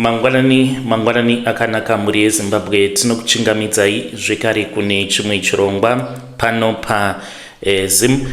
Mangwanani mangwanani akanaka mhuri yeZimbabwe, tinokuchingamidzai zvekare kune chimwe chirongwa pano pa Zim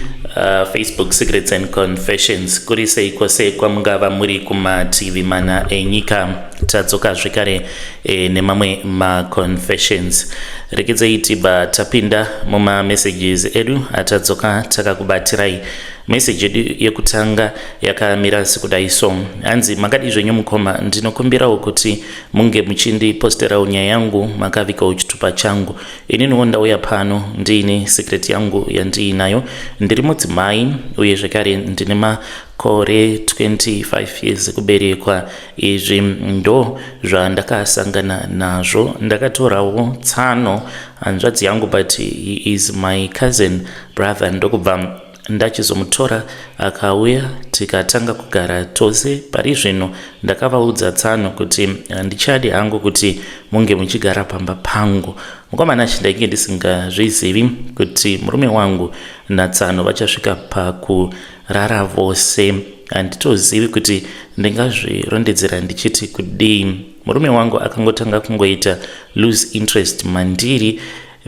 Facebook Secrets and Confessions. Kuri sei kwose kwamungava muri kumativi mana enyika, tadzoka zvekare nemamwe maconfessions. Rekedzei tibva tapinda mumamessages edu atadzoka takakubatirai. Meseji yedu yekutanga yakamira sekudai so. Hanzi, makadii zvenyu mukoma, ndinokumbirawo kuti munge muchindiposterawo nyaya yangu makavikawo chitupa changu. Ininiwo ndauya pano ndiine secret yangu yandiinayo. Ndiri mudzimai uye zvekare ndine makore 25 years ekuberekwa. Izvi ndo zvandakasangana nazvo. Ndakatorawo tsano hanzvadzi yangu, but he is my cousin brother, ndokubva ndachizomutora akauya tikatanga kugara tose. Pari zvino ndakavaudza tsano kuti handichadi hangu kuti munge muchigara pamba pangu. Mukomana, ndainge ndisingazvizivi kuti murume wangu natsano vachasvika pakurara vose. Handitozivi kuti ndingazvirondedzera ndichiti kudii. Murume wangu akangotanga kungoita lose interest mandiri.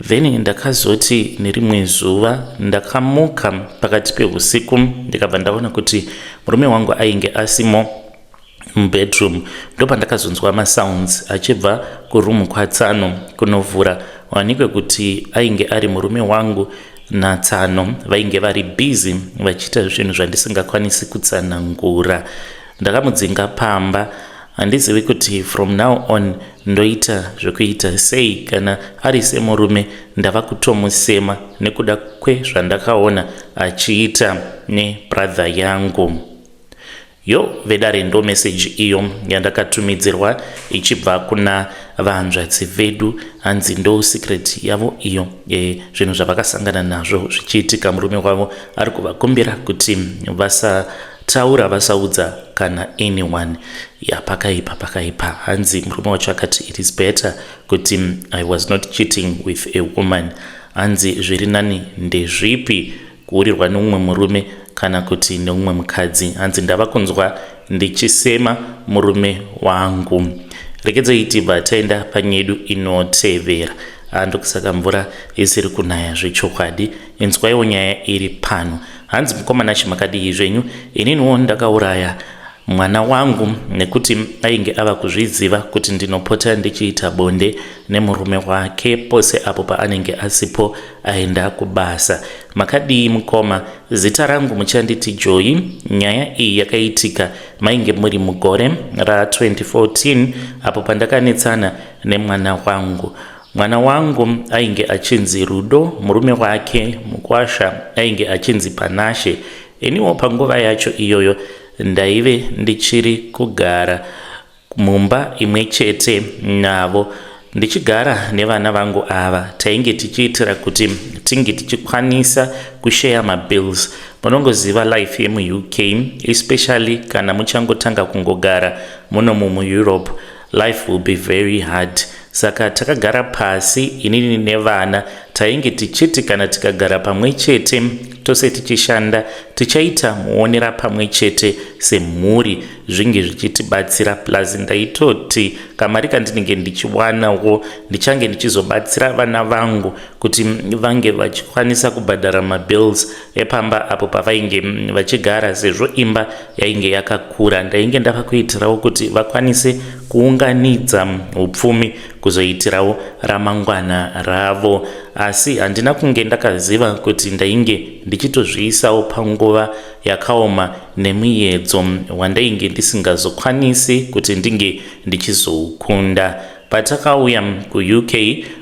Then ndakazoti nerimwe zuva ndakamuka pakati peusiku, ndikabva ndaona kuti murume wangu ainge asimo mubedroom. Ndopandakazonzwa masounds achibva kurumu kwatsano. Kunovhura, wanikwe kuti ainge ari murume wangu natsano, vainge vari busy vachiita zvinhu zvandisingakwanisi kutsanangura. Ndakamudzinga pamba. Handizivi kuti from now on ndoita zvekuita sei. Kana ari semurume, ndava kutomusema nekuda kwezvandakaona achiita nebrother yangu. Yo vedare, ndo meseji iyo yandakatumidzirwa ichibva kuna vanzvadzi vedu. Hanzi ndo secret yavo iyo, zvinhu zvavakasangana nazvo zvichiitika. Murume wavo ari kuvakumbira kuti vasataura, vasaudza kana anyone. Ya, pakaipa, pakaipa. Hanzi murume wacho akati it is better kuti I was not cheating with a woman. Hanzi zviri nani ndezvipi, kuurirwa neumwe murume kana kuti neumwe mukadzi? Hanzi ndava kunzwa ndichisema murume wangu. Rekedzei tibva taenda panyedu inotevera. Ndokusaka mvura isiri kunaya zvechokwadi. Inzwaiwo nyaya iri pano. Hanzi, mukomana, chimakadii zvenyu? Ininiwo ndakauraya mwana wangu nekuti ainge ava kuzviziva kuti ndinopota ndichiita bonde nemurume wake pose apo paanenge asipo aenda kubasa. Makadii mukoma? Zita rangu muchanditi Joy. Nyaya iyi yakaitika mainge muri mugore ra2014 apo pandakanetsana nemwana wangu. Mwana wangu ainge achinzi Rudo, murume wake mukwasha ainge achinzi Panashe. Iniwo panguva yacho iyoyo ndaive ndichiri kugara mumba imwe chete navo, ndichigara nevana vangu ava. Tainge tichiitira kuti tinge tichikwanisa kusheya mabills. Munongoziva life yemuUK, especially kana muchangotanga kungogara munomu muEurope, life will be very hard. Saka takagara pasi inini nevana. Tainge tichiti kana tikagara pamwe chete tose tichishanda, tichaita muonera pamwe chete semhuri, zvinge zvichitibatsira. Plus ndaitoti kamari kandinenge ndichiwanawo ndichange ndichizobatsira vana vangu kuti vange vachikwanisa kubhadhara mabills epamba apo pavainge vachigara, sezvo imba yainge yakakura. Ndainge ndava kuitirawo kuti vakwanise kuunganidza upfumi kuzoitirawo ramangwana ravo. Asi handina kunge ndakaziva kuti ndainge ndichitozviisawo panguva yakaoma nemuedzo wandainge ndisingazokwanisi kuti ndinge ndichizoukunda. Patakauya kuUK,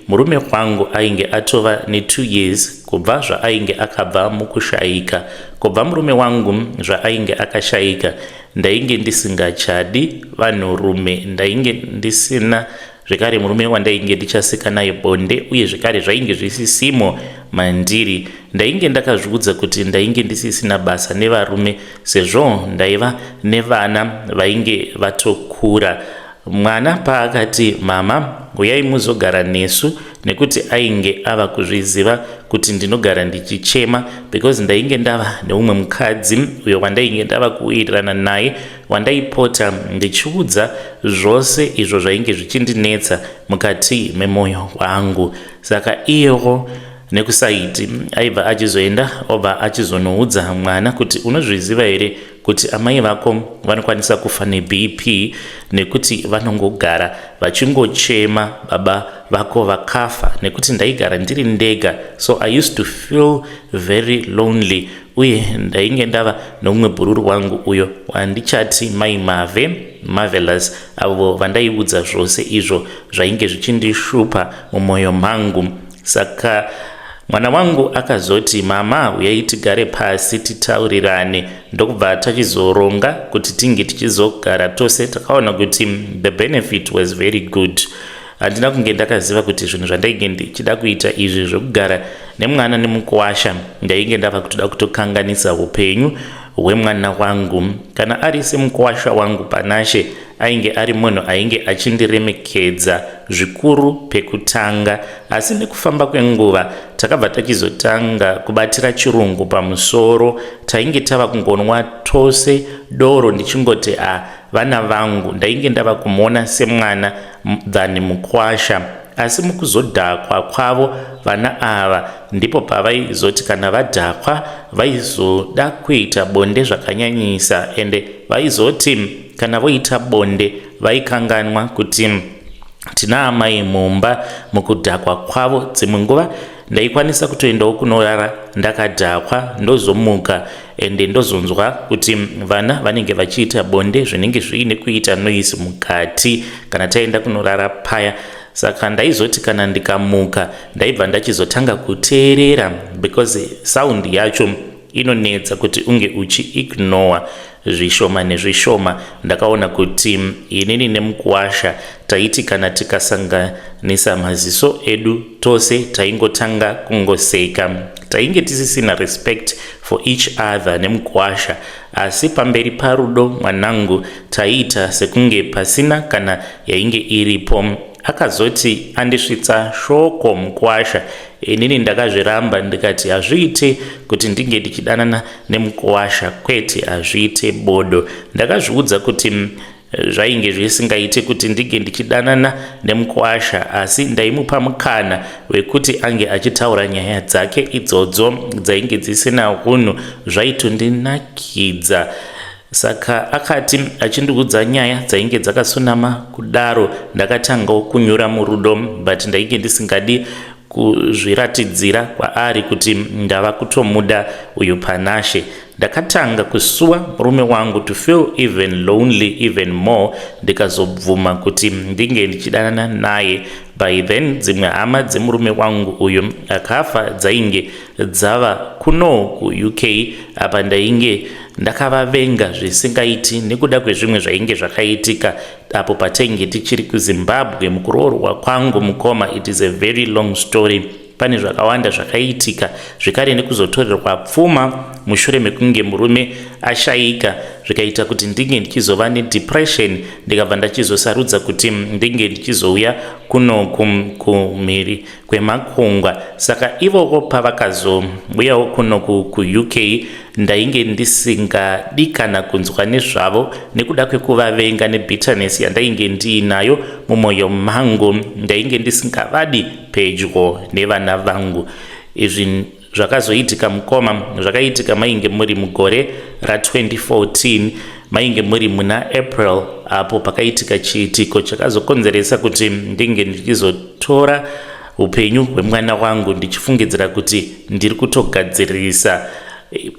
murume wangu ainge atova ne2 years kubva zvaainge akabva mukushayika. Kubva murume wangu zvaainge akashayika, ndainge ndisingachadi vanhurume. Ndainge ndisina zvekare murume wandainge ndichasika naye bonde, uye zvekare zvainge zvisisimo mandiri. Ndainge ndakazviudza kuti ndainge ndisisina basa nevarume, sezvo ndaiva nevana vainge vatokura. Mwana paakati, "Mama, uyai muzogara nesu," Nekuti ainge ava kuzviziva kuti ndinogara ndichichema because ndainge ndava neumwe mukadzi uyo wandainge ndava kuwirirana naye, wandaipota ndichiudza zvose izvo zvainge zvichindinetsa mukati memwoyo wangu. Saka iyewo nekusaiti aibva achizoenda obva achizonoudza mwana kuti, "Unozviziva here kuti amai vako vanokwanisa kufa neBP nekuti vanongogara vachingochema baba vako vakafa?" Nekuti ndaigara ndiri ndega, so I used to feel very lonely. Uye ndainge ndava nomumwe bhururu wangu uyo wandichati Mai Mave, Marvelous, avo vandaiudza zvose izvo zvainge zvichindishupa mumwoyo mangu. Saka mwana wangu akazoti, "Mama, uyai tigare pasi titaurirane." Ndokubva tachizoronga kuti tinge tichizogara tose. Takaona kuti the benefit was very good. Handina kunge ndakaziva kuti zvinhu zvandainge ndichida kuita izvi zvekugara nemwana nemukuwasha, ndainge ndava kutoda kutokanganisa upenyu hwemwana wangu. Kana ari semukuwasha wangu Panashe, ainge ari munhu ainge achindiremekedza zvikuru pekutanga, asi nekufamba kwenguva takabva tachizotanga kubatira chirungu pamusoro. Tainge tava kungonwa tose doro, ndichingoti a vana vangu. Ndainge ndava kumuona semwana than mukwasha. Asi mukuzodhakwa kwavo vana ava, ndipo pavaizoti kana vadhakwa vaizoda kuita bonde zvakanyanyisa, ende vaizoti kana voita bonde vaikanganwa kuti tina amai mumba. Mukudhakwa kwavo, dzimwe nguva ndaikwanisa kutoendawo kunorara ndakadhakwa, ndozomuka ende ndozonzwa kuti vana vanenge vachiita bonde, zvinenge zviine kuita noise mukati kana taenda kunorara paya. Saka ndaizoti kana ndikamuka, ndaibva ndachizotanga kuteerera because sound yacho inonetsa kuti unge uchiignore zvishoma nezvishoma. Ndakaona kuti inini nemukuwasha taiti kana tikasanganisa maziso edu tose, taingotanga kungoseka. Tainge tisisina respect for each other nemukuwasha, asi pamberi paRudo mwanangu taiita sekunge pasina kana yainge iripo. Akazoti andisvitsa shoko mukuwasha, inini ndakazviramba, ndikati hazviite kuti ndinge ndichidanana nemukuwasha, kwete, hazviite bodo. Ndakazviudza kuti zvainge zvisingaite kuti ndinge ndichidanana nemukuwasha, asi ndaimupa mukana wekuti ange achitaura nyaya dzake idzodzo dzainge dzisina unhu, zvaitondinakidza. Saka akati achindiudza nyaya dzainge dzakasunama kudaro, ndakatangawo kunyura murudo, but ndainge ndisingadi kuzviratidzira kwaari kuti ndava kutomuda uyu Panashe. Ndakatanga kusuwa murume wangu, to feel even lonely even more. Ndikazobvuma kuti ndinge ndichidanana naye. By then dzimwe hama dzemurume wangu uyu akafa dzainge dzava kuno kuUK. Apa ndainge ndakavavenga zvisingaiti nekuda kwezvimwe zvainge zvakaitika apo patainge tichiri kuZimbabwe mukuroorwa kwangu. Mukoma, it is a very long story. Pane zvakawanda zvakaitika zvekare nekuzotorerwa pfuma mushure mekunge murume ashayika, zvikaita kuti ndinge ndichizova nedepression. Ndikabva ndachizosarudza kuti ndinge ndichizouya kuno kumhiri kwemakungwa. Saka ivoko pavakazouyawo kuno kuUK, ndainge ndisingadi kana kunzwa nezvavo nekuda kwekuvavenga nebitterness yandainge ndiinayo mumwoyo mangu. Ndainge ndisingavadi pedyo nevana vangu. Izvi zvakazoitika, mukoma, zvakaitika mainge muri mugore ra2014, mainge muri muna April, apo pakaitika chiitiko chakazokonzeresa kuti ndinge ndichizotora upenyu hwemwana wangu, ndichifungidzira kuti ndiri kutogadzirisa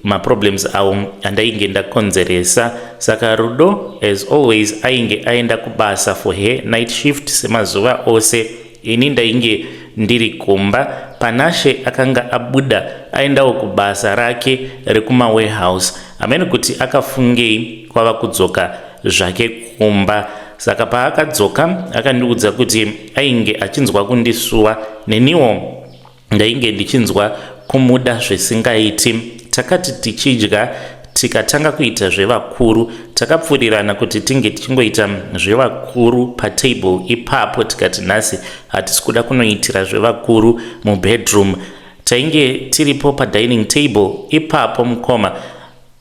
maproblems awo andainge ndakonzeresa. Saka Rudo, as always, ainge aenda kubasa for her night shift semazuva ose. Ini ndainge ndiri kumba. Panashe akanga abuda aendawo kubasa rake rekumawarehouse, hamene kuti akafungei, kwava kudzoka zvake kumba. Saka paakadzoka akandiudza kuti ainge achinzwa kundisuwa, neniwo ndainge ndichinzwa kumuda zvisingaiti. Takati tichidya Tikatanga kuita zvevakuru. Takapfuurirana kuti tinge tichingoita zvevakuru patable ipapo, tikati nhasi hatisi kuda kunoitira zvevakuru mubedroom. Tainge tiripo padining table ipapo, mukoma,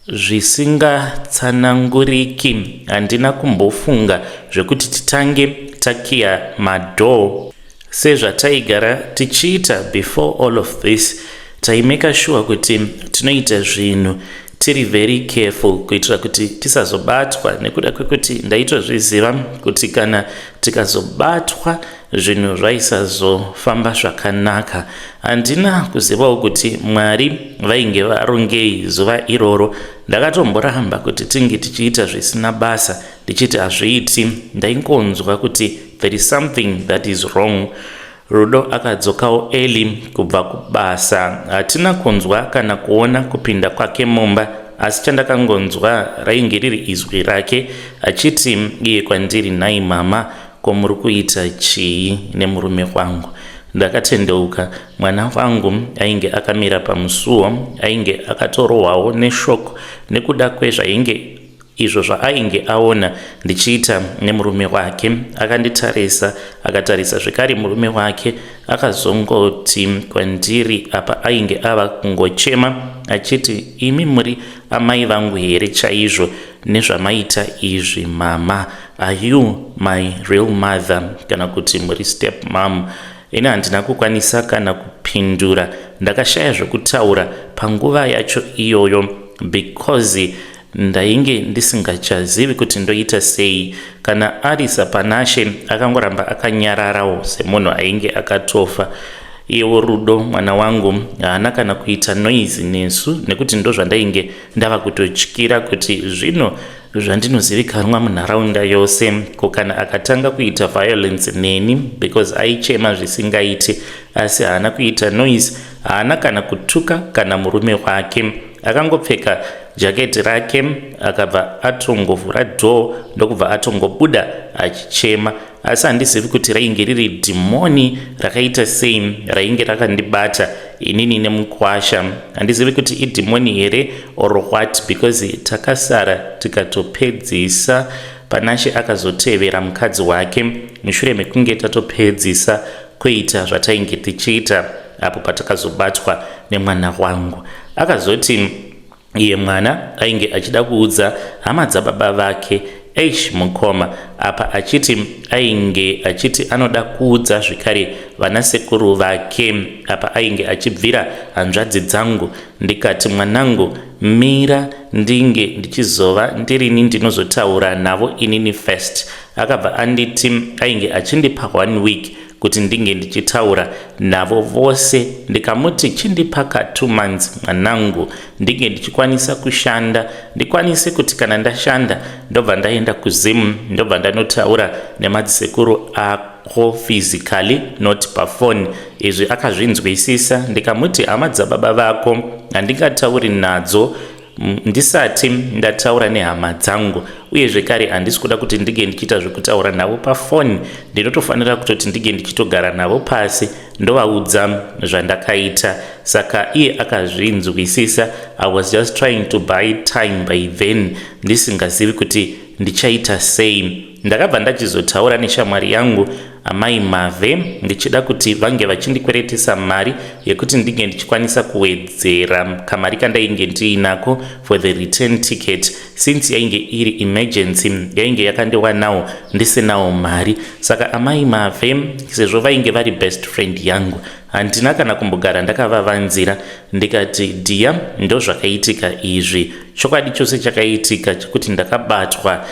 zvisingatsananguriki. Handina kumbofunga zvekuti titange takiya madoor sezvataigara tichiita before all of this. Taimeka sure kuti tinoita zvinhu tiri very careful kuitira kuti tisazobatwa, nekuda kwekuti ndaitozviziva kuti kana tikazobatwa zvinhu zvaisazofamba zvakanaka. Handina kuzivawo kuti Mwari vainge varongei zuva iroro. Ndakatomboramba kuti tinge tichiita zvisina basa, ndichiti hazviiti. Ndaingonzwa kuti there is something that is wrong. Rudo akadzokawo early kubva kubasa. Hatina kunzwa kana kuona kupinda kwake mumba, asi chandakangonzwa rainge riri izwi rake achiti iye kwandiri, "Nhai mama, ko muri kuita chii nemurume wangu?" Ndakatendeuka. Mwana wangu ainge akamira pamusuwo, ainge akatorohwawo neshock nekuda kwezvainge izvo zvaainge aona ndichiita nemurume wake. Akanditarisa, akatarisa zvekare murume wake, akazongoti kwandiri, apa ainge ava kungochema achiti, "Imi muri amai vangu here chaizvo nezvamaita izvi? Mama, are you my real mother kana kuti muri step mom?" Ini handina kukwanisa kana kupindura. Ndakashaya zvekutaura panguva yacho iyoyo because ndainge ndisingachazivi kuti ndoita sei. Kana ari saPanashe, akangoramba akanyararawo semunhu ainge akatofa. Iyewo Rudo mwana wangu haana kana kuita noise nesu, nekuti ndo zvandainge ndava kutotyira, kuti zvino zvandinozivikanwa munharaunda yose, ko kana akatanga kuita violence neni? Because aichema zvisingaiti, asi haana kuita noise, haana kana kutuka kana murume wake. Akangopfeka jaketi rake, akabva atongovhura door, ndokubva atongobuda achichema. Asi handizivi kuti rainge riri dhimoni rakaita sei rainge rakandibata inini nemukwasha. Handizivi kuti idhimoni here or what, because takasara tikatopedzisa. Panashe akazotevera mukadzi wake mushure mekunge tatopedzisa kuita zvatainge tichiita, apo patakazobatwa nemwana wangu. Akazoti iye mwana ainge achida kuudza hama dzababa vake. Eish, mukoma, apa achiti ainge achiti anoda kuudza zvekare vanasekuru vake, apa ainge achibvira hanzvadzi dzangu. Ndikati, "Mwanangu, mira ndinge ndichizova ndirini ndinozotaura navo inini first." Akabva anditi ainge achindipa one week kuti ndinge ndichitaura navo vose. Ndikamuti, "Chindipa ka 2 months, mwanangu, ndinge ndichikwanisa kushanda, ndikwanise kuti kana ndashanda ndobva ndaenda kuZimu, ndobva ndanotaura nemadzisekuru ako physically, not pafoni." Izvi akazvinzwisisa. Ndikamuti, "Hama dzababa vako handingatauri nadzo ndisati ndataura nehama dzangu, uye zvekare handisi kuda kuti ndinge ndichiita zvekutaura navo pafoni. Ndinotofanira kutoti ndinge ndichitogara navo pasi, ndovaudza zvandakaita." Saka iye akazvinzwisisa. I was just trying to buy time by then, ndisingazivi kuti ndichaita sei. Ndakabva ndachizotaura neshamwari yangu amai Mavhe, ndichida kuti vange vachindikweretesa mari yekuti ndinge ndichikwanisa kuwedzera kamari kandainge ndiinako for the return ticket, since yainge iri emergency yainge yakandiwanawo ndisinawo mari. Saka amai Mavhe, sezvo vainge vari best friend yangu, handina kana kumbogara ndakavavanzira. Ndikati, "Dear, ndo zvakaitika izvi. Chokwadi chose chakaitika chekuti ndakabatwa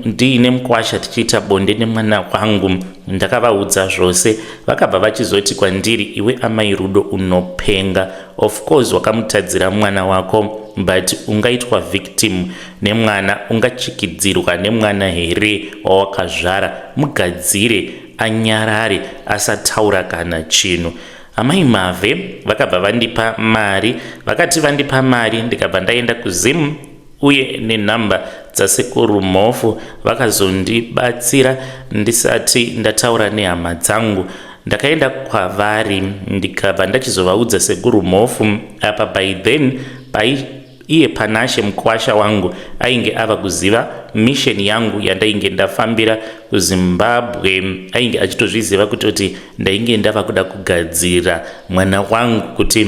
ndiine mukwasha tichiita bonde nemwana wangu." Ndakavaudza zvose. Vakabva vachizoti kwandiri, "Iwe amai Rudo, unopenga. Of course wakamutadzira mwana wako, but ungaitwa victim nemwana, ungachikidzirwa nemwana here wawakazvara? Mugadzire anyarare, asataura kana chinhu." Amai Mavhe vakabva vandipa mari. Vakati vandipa mari, ndikabva ndaenda kuZimu uye nenhamba dzasekuru Mhofu. Vakazondibatsira ndisati ndataura nehama dzangu. Ndakaenda kwavari, ndikabva ndachizovaudza sekuru Mhofu. Apa by then Iye Panashe mukwasha wangu ainge ava kuziva mission yangu yandainge ndafambira kuZimbabwe. Ainge achitozviziva kutoti ndainge ndava kuda kugadzira mwana wangu kuti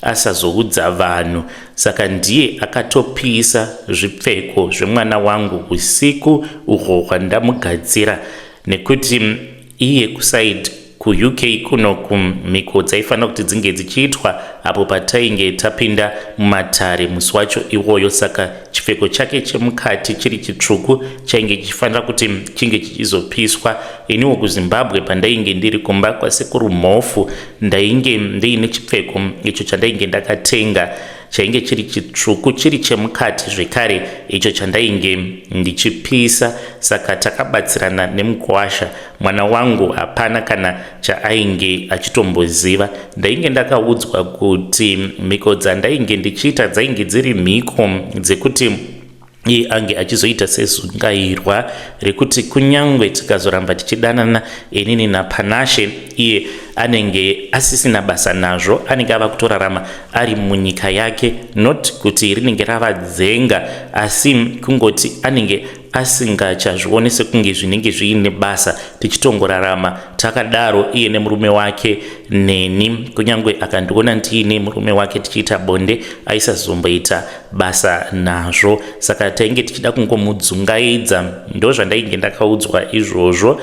asazoudza vanhu. Saka ndiye akatopisa zvipfeko zvemwana wangu usiku uhwo hwandamugadzira, nekuti iye kuside kuUK kunoku mhiko dzaifanira kuti dzinge dzichiitwa apo patainge tapinda mumatare musi wacho iwoyo. Saka chipfeko chake chemukati chiri chitsvuku chainge chichifanira kuti chinge chichizopiswa. Iniwo kuZimbabwe pandainge ndiri kumba kwasekuru Mhofu, ndainge ndiine chipfeko icho chandainge ndakatenga, chainge chiri chitsvuku, chiri chemukati zvekare, icho chandainge ndichipisa. Saka takabatsirana nemukwasha. Mwana wangu hapana kana chaainge achitomboziva. Ndainge ndakaudzwa kuti mhiko dzandainge ndichiita dzainge dziri mhiko dzekuti iye ange achizoita sezungairwa rekuti kunyangwe tikazoramba tichidanana inini naPanashe, iye anenge asisina basa nazvo, anenge ava kutorarama ari munyika yake. Not kuti rinenge rava dzenga, asi kungoti anenge asingachazvione sekunge zvinenge zviine basa tichitongorarama takadaro, iye nemurume wake neni. Kunyange akandiona ndiine murume wake tichiita bonde, aisazomboita basa nazvo. Saka tainge tichida kungomudzungaidza. Ndo zvandainge ndakaudzwa izvozvo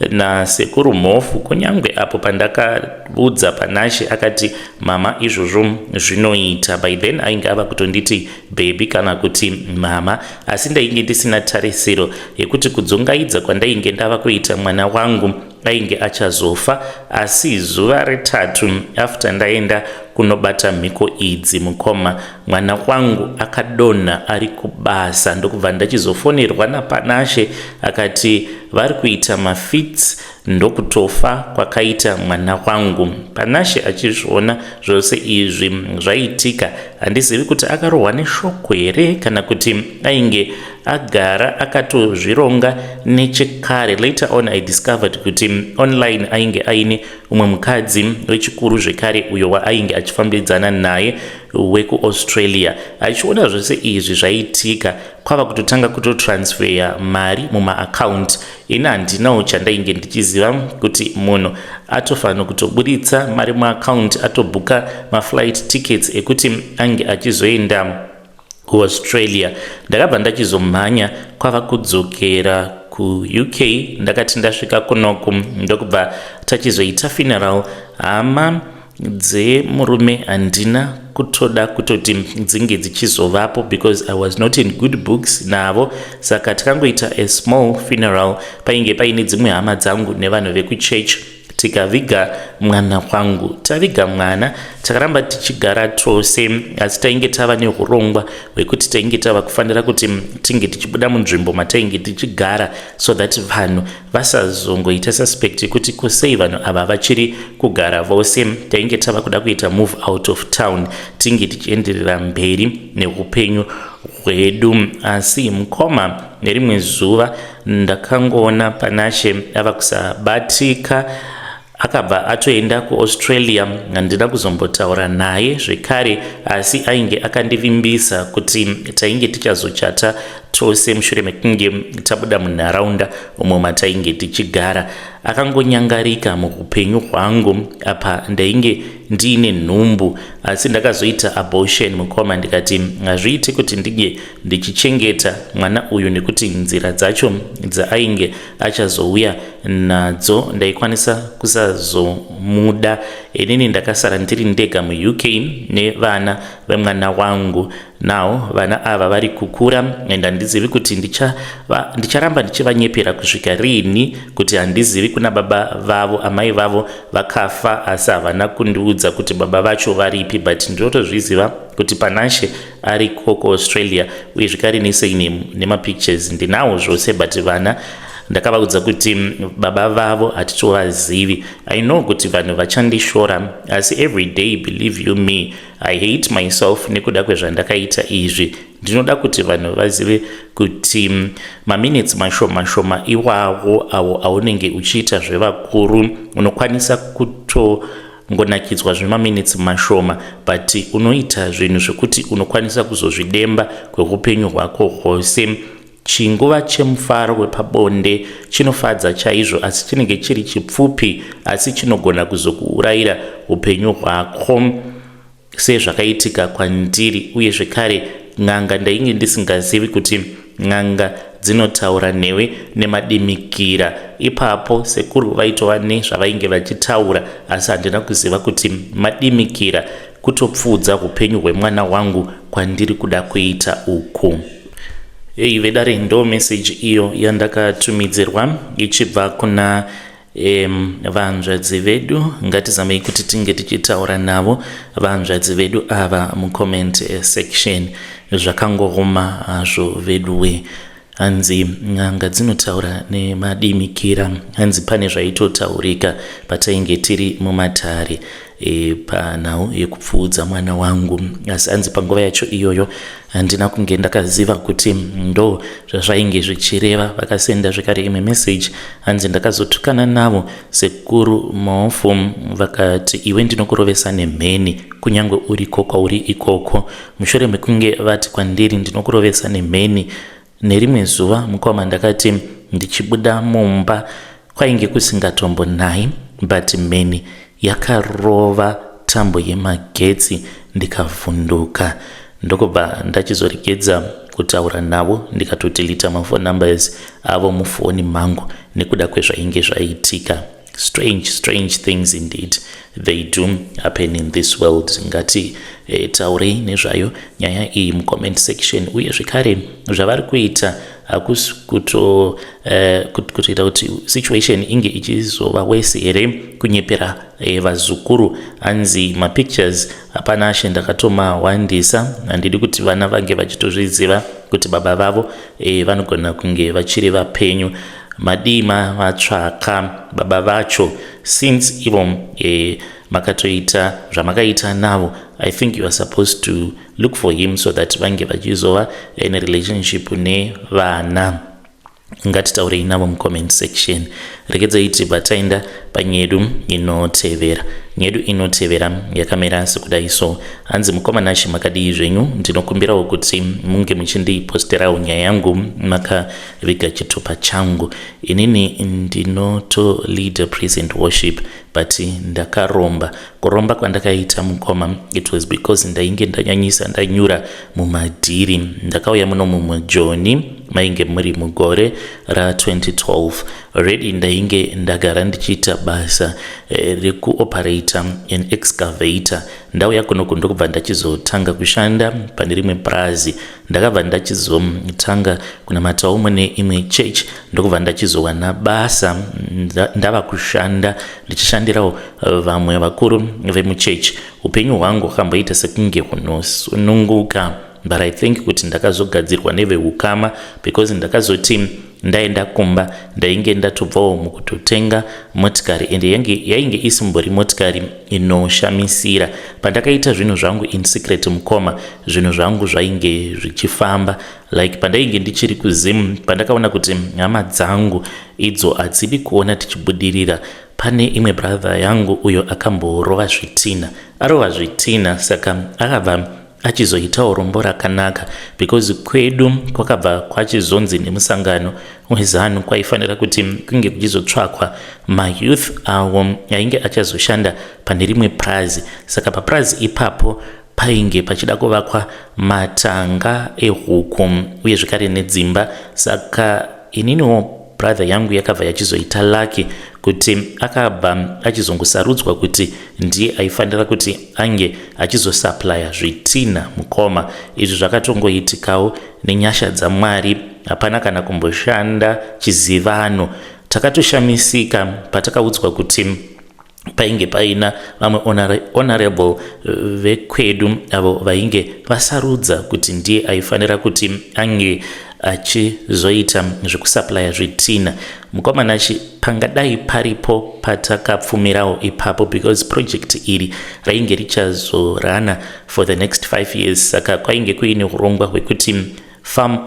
nasekuru Mhofu. Kunyange apo pandakaudza Panashe, akati, "Mama, izvozvo zvinoita." By then ainge ava kutonditi baby kana kuti mama, asi ndainge ndisina tarisiro yekuti kudzungaidza kwandainge ndava kuita mwana wangu ainge achazofa. Asi zuva retatu after ndaenda kunobata mhiko idzi, mukoma, mwana wangu akadonha ari kubasa, ndokubva ndachizofonerwa naPanashe, akati vari kuita mafits, ndokutofa kwakaita mwana wangu. Panashe achizviona zvose izvi zvaitika, handizivi kuti akarohwa neshoko here kana kuti ainge agara akatozvironga nechekare. Later on I discovered kuti online ainge aine umwe mukadzi wechikuru zvekare, uyo waainge achifambidzana naye wekuAustralia. Achiona zvose izvi zvaitika, kwava kutotanga kutotransferya mari mumaakaunti. Ini handinawo chandainge ndichiziva kuti munhu atofanira kutoburitsa mari muakaunti, atobhuka maflight tickets ekuti ange achizoenda kuAustralia. Ndakabva ndachizomhanya kwava kudzokera kuUK. Ndakati ndasvika kunoku, ndokubva tachizoita funeral. Hama dzemurume handina kutoda kutoti dzinge dzichizovapo because I was not in good books navo. Saka takangoita a small funeral, painge paine dzimwe hama dzangu nevanhu vekuchurch, tikaviga mwana wangu. Taviga mwana, takaramba tichigara tose, asi tainge tava neurongwa hwekuti tainge tava kufanira kuti tinge tichibuda munzvimbo matainge tichigara, so that vanhu vasazongoita suspect yekuti kusei vanhu ava vachiri kugara vose. Tainge tava kuda kuita move out of town, tinge tichienderera mberi neupenyu hwedu. Asi mukoma, nerimwe zuva ndakangoona Panashe ava kusabatika, akabva atoenda kuAustralia. Handina kuzombotaura naye zvekare, asi ainge akandivimbisa kuti tainge tichazochata tose mushure mekunge tabuda munharaunda umo matainge tichigara. Akangonyangarika muupenyu hwangu. Apa ndainge ndiine nhumbu, asi ndakazoita abortion, mukoma, ndikati hazviiti kuti ndinge ndichichengeta mwana uyu, nekuti nzira dzacho dzaainge achazouya nadzo ndaikwanisa kusazomuda. Inini ndakasara ndiri ndega muUK nevana vemwana wangu. Now vana ava vari kukura and handizivi kuti ndicharamba ndichivanyepera kusvika riini kuti handizivi kuna baba vavo. Amai vavo vakafa, asi havana kundiudza kuti baba vacho varipi, but ndinotozviziva kuti Panashe ariko kuAustralia, uye zvekare nesei nemapictures ndinawo zvose, but vana ndakavaudza kuti baba vavo hatitovazivi. I know kuti vanhu vachandishora, asi every day, believe you me, I hate myself nekuda kwezvandakaita izvi. Ndinoda kuti vanhu vazive kuti maminutes mashoma shoma iwawo awo aunenge uchiita zvevakuru, unokwanisa kuto Unotongonakidzwa zvemaminitsi mashoma, but unoita zvinhu zvekuti unokwanisa kuzozvidemba kweupenyu hwako hwose. Chinguva chemufaro wepabonde chinofadza chaizvo, asi chinenge chiri chipfupi, asi chinogona kuzokuurayira upenyu hwako sezvakaitika kwandiri. Uye zvekare, n'anga ndainge ndisingazivi kuti n'anga dzinotaura newe nemadimikira. Ipapo sekuru vaitova nezvavainge vachitaura, asi handina kuziva kuti madimikira kutopfuudza upenyu hwemwana wangu kwandiri kuda kuita uku. Ei vedare, ndo meseji iyo yandakatumidzirwa ichibva kuna vanzvadzi vedu. Ngatizamei kuti tinge tichitaura navo vanzvadzi vedu ava mucomment section. Zvakangoruma hazvo veduwe. Hanzi n'anga dzinotaura nemadimikira. Hanzi pane zvaitotaurika patainge tiri mumatare panhau yekupfuudza mwana wangu, asi hanzi panguva yacho iyoyo handina kunge ndakaziva kuti ndo zvazvainge zvichireva. Vakasenda zvekare imwe message. Hanzi ndakazotukana navo sekuru Mofu, vakati, "Iwe, ndinokurovesa nemheni kunyange uriko kwauri ikoko." Mushure mekunge vati kwandiri, "Ndinokurovesa nemheni," nerimwe zuva mukoma, ndakati ndichibuda mumba kwainge kusingatombonai, but mheni yakarova tambo yemagetsi, ndikavhunduka, ndokubva ndachizoregedza kutaura navo, ndikatodelete mafone numbers avo mufoni mangu nekuda kwezvainge zvaitika. Strange, strange things indeed, they do happen in this world. Ngati taurei nezvayo nyaya iyi mucomment section. Uye zvekare, zvavari kuita hakusi kutoita kuti situation inge ichizova wese here, kunyepera vazukuru? Hanzi mapictures hapana ashe, ndakatomawandisa, handidi kuti vana vange vachitozviziva kuti baba vavo vanogona kunge vachiri vapenyu. Madima vatsvaka baba vacho since ivo makatoita zvamakaita navo? I think you are supposed to look for him so that vange vachizova nerelationship nevana. Ngatitaurei navo mucomment section. Regedzai tibva taenda panyedu inotevera. Nyedu inotevera yakamira sekudai so. Hanzi, "Mukoma Nashe, makadii zvenyu? Ndinokumbirawo kuti munge muchindiposterawo nyaya yangu makaviga chitupa changu. Inini ndinotolead praise and worship, but ndakaromba. Kuromba kwandakaita, mukoma, it was because ndainge ndanyanyisa, ndanyura mumadhiri. Ndakauya muno mumujoni, mainge muri mugore ra2012 already. Ndainge ndagara ndichiita basa rekuoperata an excavator. Ndauya kunoku, ndokubva ndachizotanga kushanda pane rimwe purazi. Ndakabva ndachizotanga kunamatawo mune imwe church, ndokubva ndachizowana basa. Ndava kushanda ndichishandirawo vamwe vakuru vemuchechi. Upenyu hwangu hwakamboita sekunge hunosununguka, but I think kuti ndakazogadzirwa neveukama, because ndakazoti ndaenda kumba, ndainge ndatobvawo mukutotenga motikari, ende yainge isimbori motikari inoshamisira. Pandakaita zvinhu zvangu in secret, mukoma, zvinhu zvangu zvainge zvichifamba. Like pandainge ndichiri kuZim, pandakaona kuti hama dzangu idzo hadzidi kuona tichibudirira, pane imwe brother yangu uyo akamborova zvitina. Arova zvitina, saka akabva achizoitawo rombo rakanaka, because kwedu kwakabva kwachizonzi nemusangano weZANU kwaifanira kuti kunge kuchizotsvakwa mayouth awo ainge achazoshanda pane rimwe purazi. Saka papurazi ipapo painge pachida kuvakwa matanga ehuku uye zvekare nedzimba. Saka ininiwo brother yangu yakabva yachizoita lucky kuti akabva achizongosarudzwa kuti ndiye aifanira kuti ange achizosupplya zvitina. Mukoma, izvi zvakatongoitikawo nenyasha dzaMwari, hapana kana kumboshanda chizivano. Takatoshamisika patakaudzwa kuti painge paina vamwe honorable vekwedu avo vainge vasarudza kuti ndiye aifanira kuti ange achizoita zvekusupplya zvitina. Mukoma Nashe, pangadai paripo patakapfumirawo ipapo, because project iri rainge richazorana for the next 5 years. Saka kwainge kuine urongwa hwekuti farm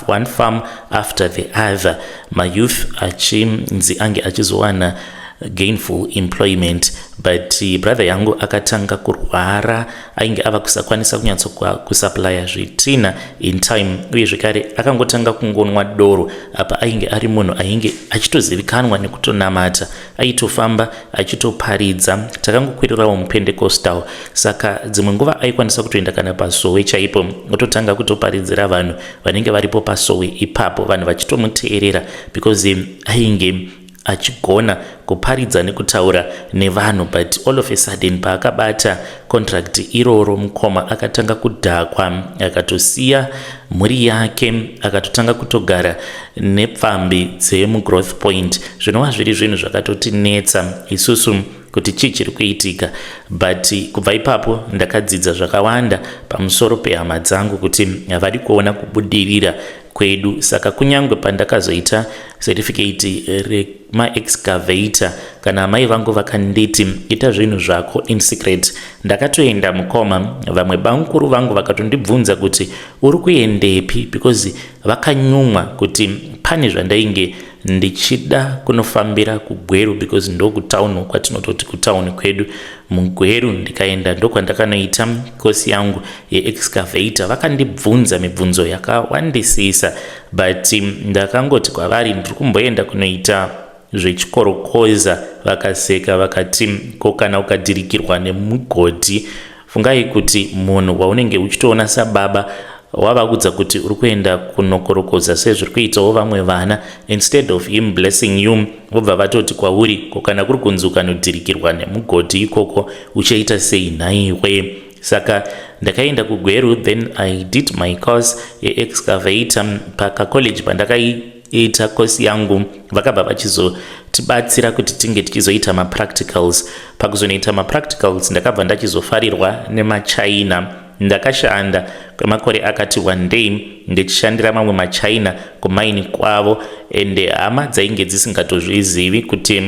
one farm after the other, mayouth achinzi ange achizowana gainful employment. But brother yangu akatanga kurwara, ainge ava kusakwanisa kunyatsokusupplya zvitina in time, uye zvekare akangotanga kungonwa doro. Apa ainge ari munhu ainge achitozivikanwa nekutonamata, aitofamba achitoparidza. Takangokwirirawo muPentecostal, saka dzimwe nguva aikwanisa kutoenda kana pasowe chaipo, ototanga kutoparidzira vanhu vanenge varipo pasowe ipapo, vanhu vachitomuteerera because ainge achigona kuparidza nekutaura nevanhu. But all of a sudden, paakabata contract iroro, mukoma, akatanga kudhakwa, akatosiya mhuri yake, akatotanga kutogara nepfambi dzemuGrowth Point, zvinova zviri zvinhu zvakatotinetsa isusu kuti chii chiri kuitika. But kubva ipapo ndakadzidza zvakawanda pamusoro pehama dzangu, kuti havadi kuona kubudirira kwedu. Saka kunyange pandakazoita certificate remaexcavator, kana amai vangu vakanditi, "Ita zvinhu zvako in secret," ndakatoenda, mukoma. Vamwe bamukuru vangu vakatondibvunza kuti, "Uri kuendepi?" because vakanyumwa kuti pane zvandainge ndichida kunofambira kuGweru, because ndokutauni kwatinototi kutauni kwedu muGweru. Ndikaenda, ndokwandakanoita kosi yangu yeexcavator. Vakandibvunza mibvunzo yakawandisisa, but ndakangoti kwavari, "Ndiri kumboenda kunoita zvechikorokoza." Vakaseka, vakati, "Ko kana ukadhirikirwa nemugodhi? Fungai kuti munhu waunenge uchitoona sababa wavaudza kuti uri kuenda kunokorokoza sezviri kuitawo vamwe vana. Instead of him blessing you, vobva vatoti kwauri, 'Ko kana kuri kunzi ukanodhirikirwa nemugodhi ikoko, uchaita sei nhaiwe?'" Saka ndakaenda kuGweru, then I did my course yeexcavator pakacollege. Pandakaiita kosi yangu, vakabva vachizotibatsira kuti tinge tichizoita mapracticals. Pakuzonoita mapracticals, ndakabva ndachizofarirwa nemaChina. Ndakashanda kwemakore akati one day ndichishandira mamwe maChina kumaini kwavo, ende hama dzainge dzisingatozvizivi kuti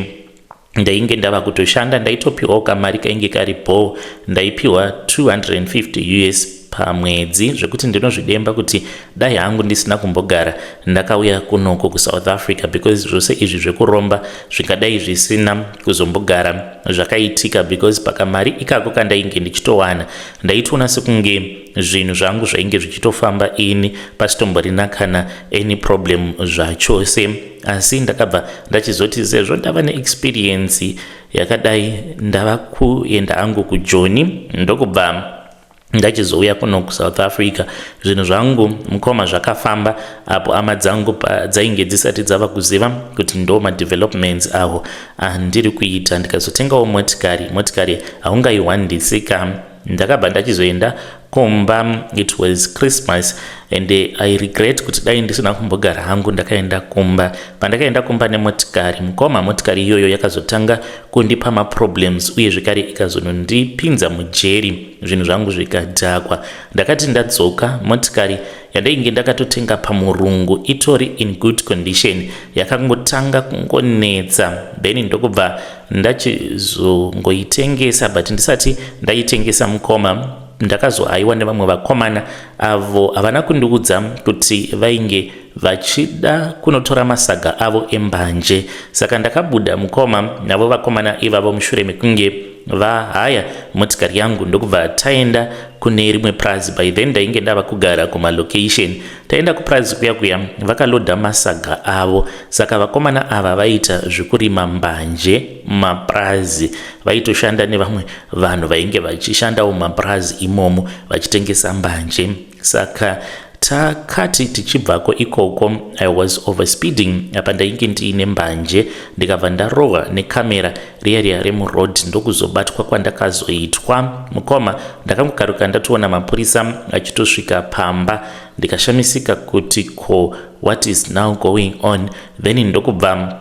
ndainge ndava kutoshanda. Ndaitopiwawo kamari kainge kari bho, ndaipiwa 250 US pamwedzi, zvekuti ndinozvidemba kuti dai hangu ndisina kumbogara ndakauya kunoko kuSouth Africa, because zvose izvi zvekuromba zvingadai zvisina kuzombogara zvakaitika, because pakamari ikako kandainge ndichitowana, ndaitoona sekunge zvinhu zvangu zvainge zvichitofamba ini pasitomborina kana any problem zvachose. Asi ndakabva ndachizoti sezvo ndava neexperience yakadai, ndava kuenda hangu kuJoni. Ndokubva ndachizouya kuno kuSouth Africa. Zvinhu zvangu, mukoma, zvakafamba apo hama dzangu dzainge dzisati dzava kuziva kuti ndo madevelopments aho andiri kuita. Ndikazotengawo motikari. Motikari haungaihwandisika. Ndakabva ndachizoenda kumba. It was Christmas and I regret kuti dai ndisina kumbogara hangu ndakaenda kumba. Pandakaenda kumba nemotikari, mukoma, motikari iyoyo yakazotanga kundipa maproblems, uye zvekare ikazonondipinza mujeri, zvinhu zvangu zvikadhakwa. Ndakati ndadzoka, motikari yandainge ndakatotenga pamurungu itori in good condition yakangotanga kungonetsa. Then ndokubva ndachizongoitengesa. But ndisati ndaitengesa, mukoma, ndakazohaiwa nevamwe vakomana avo havana kundiudza kuti vainge vachida kunotora masaga avo embanje. Saka ndakabuda, mukoma, navo vakomana ivavo mushure mekunge vahaya motikari yangu, ndokubva taenda kune rimwe prazi. By then ndainge ndava kugara kumalocation. Taenda kuprazi kuya kuya, vakalodha masaga avo. Saka vakomana ava vaita zvekurima mbanje mumaprazi. Vaitoshanda nevamwe vanhu vainge vachishandawo mumaprazi imomo vachitengesa mbanje. Saka takati tichibvako ikoko, I was overspeeding. Apa ndainge ndiine mbanje, ndikabva ndarohwa nekamera riya riya remuroad. Ndokuzobatwa kwandakazoitwa, mukoma. Ndakangokaruka ndatoona mapurisa achitosvika pamba. Ndikashamisika kuti, "Ko what is now going on?" Then ndokubva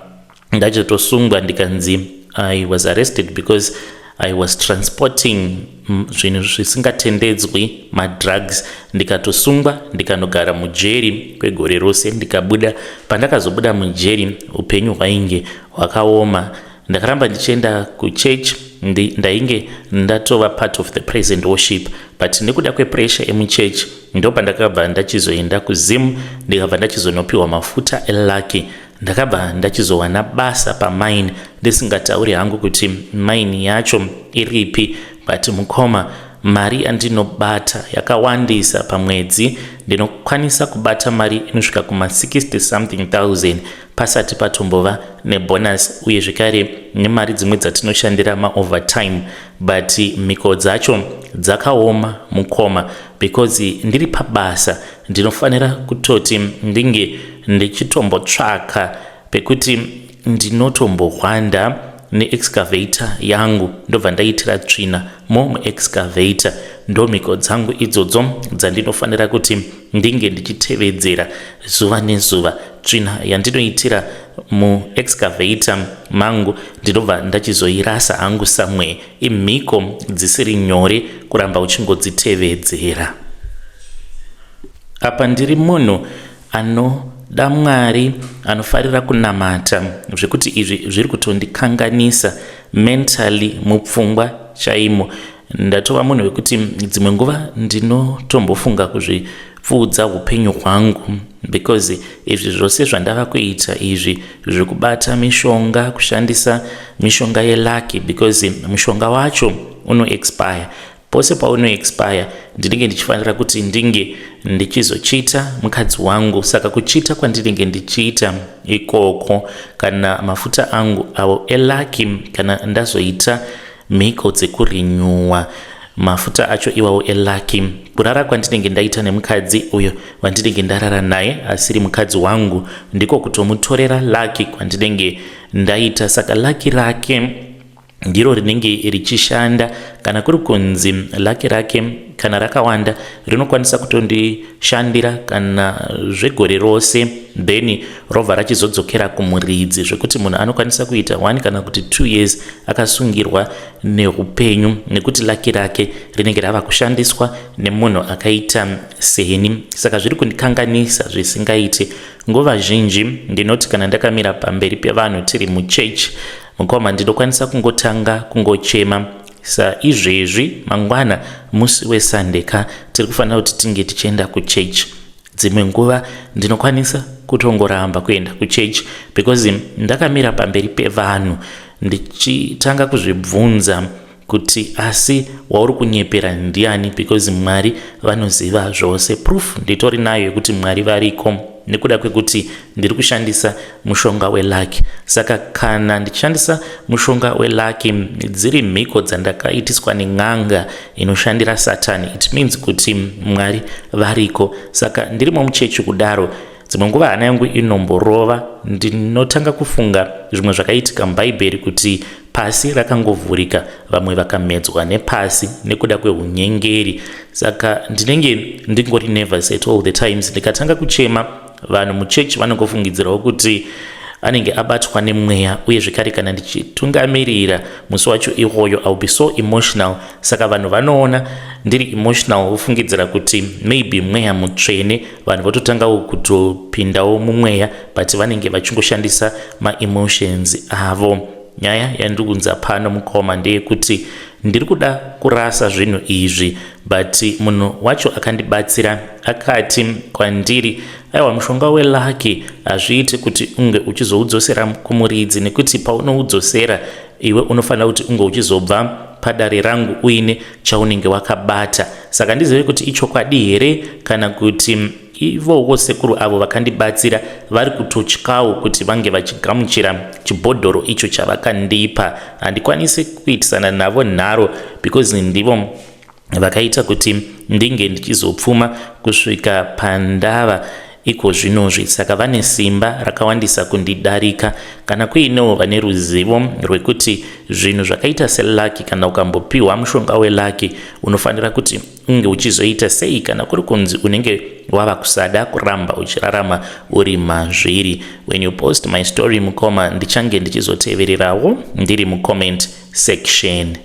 ndachitosungwa, ndikanzi I was arrested because I was transporting zvinhu zvisingatendedzwi, madrugs. Ndikatosungwa, ndikanogara mujeri kwegore rose, ndikabuda. Pandakazobuda mujeri, upenyu hwainge hwakaoma. Ndakaramba ndichienda kuchurch. Ndainge ndatova part of the praise and worship, but nekuda kwepressure emuchechi, ndo pandakabva ndachizoenda kuZim, ndikabva ndachizonopiwa mafuta elucky. Ndakabva ndachizowana basa pamine, ndisingatauri hangu kuti mine yacho iripi, but mukoma, mari yandinobata yakawandisa. Pamwedzi ndinokwanisa kubata mari inosvika kuma60 something thousand, pasati patombova nebonus, uye zvekare nemari dzimwe dzatinoshandira maovertime. But mhiko dzacho dzakaoma, mukoma, because ndiri pabasa ndinofanira kutoti ndinge ndichitombotsvaka pekuti ndinotombohwanda neexcavator yangu, ndobva ndaitira tsvina mo muexcavator. Ndo mhiko dzangu idzodzo dzandinofanira kuti ndinge ndichitevedzera zuva nezuva. Tsvina yandinoitira muexcavator mangu ndinobva ndachizoirasa hangu somewhere. Imhiko dzisiri nyore kuramba uchingodzitevedzera. Apa ndiri munhu anoda Mwari, anofarira kunamata, zvekuti izvi zviri kutondikanganisa mentally, mupfungwa chaimo. Ndatova munhu wekuti dzimwe nguva ndinotombofunga kuzvipfuudza upenyu hwangu, because izvi zvose zvandava kuita izvi zvekubata mishonga, kushandisa mishonga yelucky, because mushonga wacho unoexpire. Pose paunoexpire ndinenge ndichifanira kuti ndinge ndichizochita mukadzi wangu. Saka kuchita kwandinenge ndichiita ikoko, kana mafuta angu avo elucky, kana ndazoita mhiko dzekurinyuwa mafuta acho iwawo elucky, kurara kwandinenge ndaita nemukadzi uyo wandinenge ndarara naye asiri mukadzi wangu, ndiko kutomutorera lucky kwandinenge ndaita. Saka lucky rake ndiro rinenge richishanda. Kana kuri kunzi lucky rake kana rakawanda, rinokwanisa kutondishandira kana zvegore rose, then robva rachizodzokera kumuridzi, zvekuti munhu anokwanisa kuita 1 kana kuti 2 years akasungirwa neupenyu, nekuti lucky rake rinenge rava kushandiswa nemunhu akaita seni. Saka zviri kundikanganisa zvisingaiti. Nguva zhinji ndinoti kana ndakamira pamberi pevanhu tiri muchechi, mukoma, ndinokwanisa kungotanga kungochema. Saizvezvi mangwana musi weSunday ka, tiri kufanira kuti tinge tichienda kuchechi. Dzimwe nguva ndinokwanisa kutongoramba kuenda kuchechi because ndakamira pamberi pevanhu ndichitanga kuzvibvunza kuti asi wauri kunyepera ndiani? Because Mwari vanoziva zvose. Proof nditori nayo yekuti Mwari variko, nekuda kwekuti ndiri kushandisa mushonga welucky. Saka kana ndichishandisa mushonga welucky, dziri mhiko dzandakaitiswa nen'anga inoshandira Satani, it means kuti Mwari variko. Saka ndirimo muchechi kudaro, dzimwe nguva hana yangu inomborova. Ndinotanga kufunga zvimwe zvakaitika mubhaibheri, kuti pasi rakangovhurika, vamwe vakamedzwa nepasi nekuda kweunyengeri. Saka ndinenge ndingori nervous at all the times. Ndikatanga kuchema, vanhu muchechi vanongofungidzirawo kuti anenge abatwa nemweya. Uye zvekare kana ndichitungamirira musi wacho iwoyo, I will be so emotional. Saka vanhu vanoona ndiri emotional vofungidzira kuti maybe mweya mutsvene. Vanhu vototangawo kutopindawo mumweya, but vanenge vachingoshandisa maemotions avo. Nyaya yandiri kunza pano, mukoma, ndeyekuti ndiri kuda kurasa zvinhu izvi, but munhu wacho akandibatsira akati kwandiri, "Aiwa, mushonga welucky hazviiti kuti unge uchizoudzosera kumuridzi, nekuti paunoudzosera iwe unofanira kuti unge uchizobva padare rangu uine chaunenge wakabata." Saka ndizive kuti ichokwadi here kana kuti ivowo sekuru avo vakandibatsira vari kutotyawo kuti vange vachigamuchira chibhodhoro icho chavakandipa. Handikwanisi kuitisana navo nharo because ndivo vakaita kuti ndinge ndichizopfuma kusvika pandava iko zvinozvi, saka vane simba rakawandisa kundidarika. Kana kuinewo vane ruzivo rwekuti zvinhu zvakaita selucky, kana ukambopiwa mushonga welucky unofanira kuti unge uchizoita sei kana kuri kunzi unenge wava kusada kuramba uchirarama uri mazviri? When you post my story, mukoma, ndichange ndichizotevererawo ndiri mucomment section.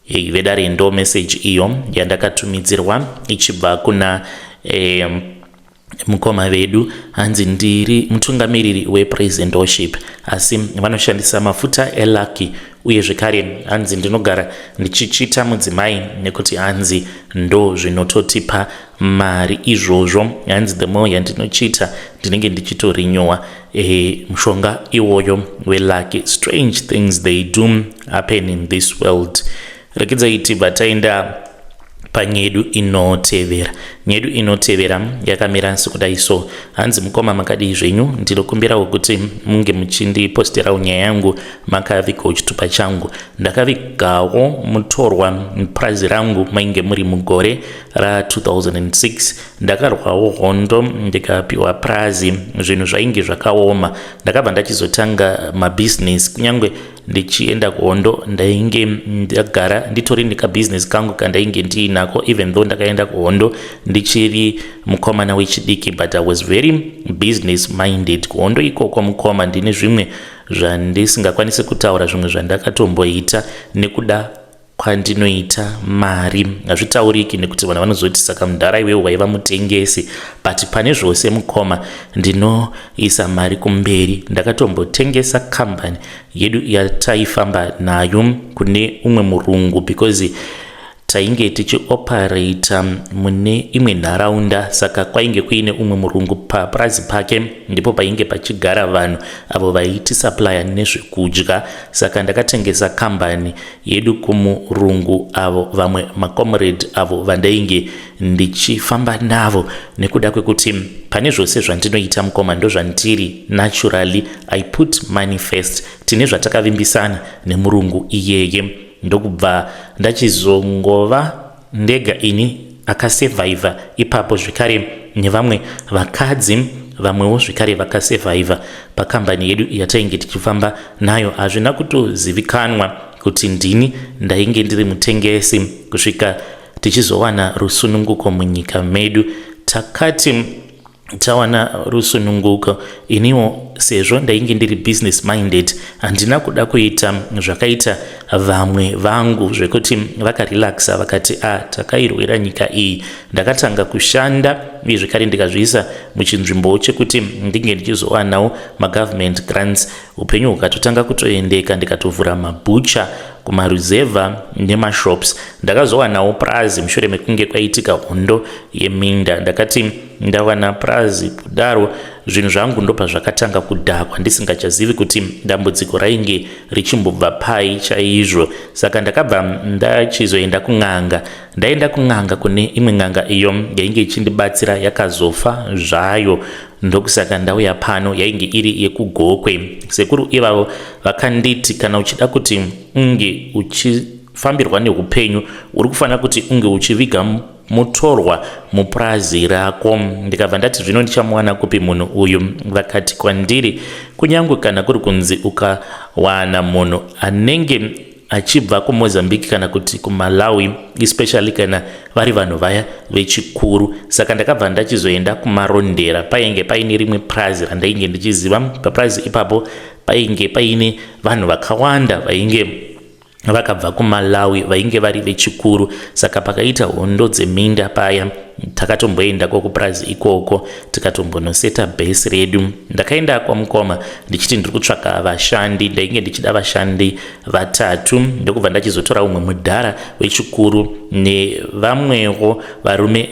Hey, vedare, ndo message iyo yandakatumidzirwa ichibva kuna mukoma vedu. Hanzi ndiri mutungamiriri wepraise and worship, asi vanoshandisa mafuta elucky. Uye zvekare hanzi ndinogara ndichichita mudzimai nekuti hanzi ndo zvinototipa mari izvozvo. Hanzi the more yandinochiita ndinenge ndichitorinyowa mushonga iwoyo welucky. Strange things, they do happen in this world. Rekedzai tibva taenda panyedu inotevera. Nyedu inotevera yakamira sekudai so. Hanzi, "Mukoma, makadii zvenyu? Ndinokumbirawo kuti munge muchindiposterawo nyaya yangu makavigawo chitupa changu. Ndakavigawo mutorwa mupurazi rangu, mainge muri mugore ra2006. Ndakarwawo hondo ndikapiwa purazi. Zvinhu zvainge zvakaoma. Ndakabva ndachizotanga mabhizinesi. Kunyange ndichienda kuhondo, ndainge ndagara nditori nekabhizinesi kangu kandainge ndiinako, even though ndakaenda kuhondo ndichiri mukomana wechidiki, but I was very business minded. Kuhondo ikoko, mukoma, ndine zvimwe zvandisingakwanisi kutaura, zvimwe zvandakatomboita nekuda kwandinoita mari. Hazvitauriki nekuti vanhu vanozoti, 'Saka mudhara iwewo waiva mutengesi?' But pane zvose, mukoma, ndinoisa mari kumberi. Ndakatombotengesa kambani yedu yataifamba nayo kune umwe murungu because tainge tichioperata mune imwe nharaunda. Saka kwainge kuine umwe murungu papurazi pake, ndipo painge pachigara vanhu avo vaitisupplya nezvekudya. Saka ndakatengesa kambani yedu kumurungu, avo vamwe macomrade avo vandainge ndichifamba navo, nekuda kwekuti pane zvose zvandinoita, mukoma, ndozvandiri naturally. I put money first. Tine zvatakavimbisana nemurungu iyeye, ndokubva ndachizongova ndega ini akasurvivha ipapo, zvekare nevamwe vakadzi vamwewo zvekare vakasurvivha pakambani yedu yatainge tichifamba nayo. Hazvina kutozivikanwa kuti ndini ndainge ndiri mutengesi kusvika tichizowana rusununguko munyika medu. Takati tawana rusununguko, iniwo sezvo ndainge ndiri business minded, handina kuda kuita zvakaita vamwe vangu zvekuti vakarelaxa vakati, 'A, takairwira nyika iyi.' Ndakatanga kushanda uye zvekare ndikazviisa muchinzvimbo chekuti ndinge ndichizowanawo magovernment grants. Upenyu hukatotanga kutoendeka, ndikatovhura mabhucha kumaruzevha nemashops. Ndakazowanawo purazi mushure mekunge kwaitika hondo yeminda. Ndakati ndawana purazi kudaro, zvinhu zvangu ndobva zvakatanga kudhakwa, ndisingachazivi kuti dambudziko rainge richimbobva pai chaizvo. Saka ndakabva ndachizoenda kun'anga. Ndaenda kun'anga, kune imwe n'anga iyo yainge ichindibatsira, yakazofa zvayo, ndokusaka ndauya pano. Yainge iri yekuGokwe. Sekuru ivavo vakanditi, 'Kana uchida kuti unge uchifambirwa neupenyu, uri kufanira kuti unge uchiviga mutorwa mupurazi rako.' Ndikabva ndati, 'Zvino ndichamuwana kupi munhu uyu?' Vakati kwandiri, 'Kunyange kana kuri kunzi ukawana munhu anenge achibva kuMozambique kana kuti kuMalawi, especially kana vari vanhu vaya vechikuru.' Saka ndakabva ndachizoenda kuMarondera. Painge paine rimwe purazi randainge ndichiziva. Papurazi ipapo painge paine vanhu vakawanda vainge vakabva kuMalawi, vainge vari vechikuru. Saka pakaita hondo dzeminda paya, takatomboendako kupurazi ikoko, tikatombonoseta bhesi redu. Ndakaenda kwamukoma ndichiti ndiri kutsvaka vashandi. Ndainge ndichida vashandi vatatu, ndokubva ndachizotora umwe mudhara wechikuru nevamwewo varume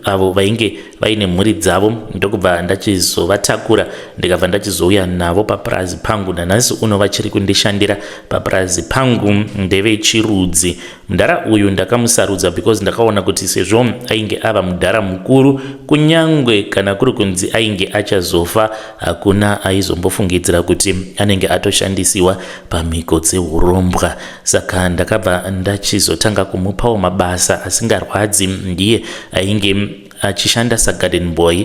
avo vainge vaine mhuri dzavo, ndokubva ndachizovatakura, ndikabva ndachizouya navo papurazi pangu. Nanhasi uno vachiri kundishandira papurazi pangu, ndevechirudzi. Mudhara uyu ndakamusarudza because ndakaona kuti sezvo ainge ava mudhara mukuru, kunyange kana kuri kunzi ainge achazofa, hakuna aizombofungidzira kuti anenge atoshandisiwa pamhiko dzeurombwa. Saka ndakabva ndachizotanga kumupawo mabasa asingarwadzi. Ndiye ainge achishanda sagarden boy.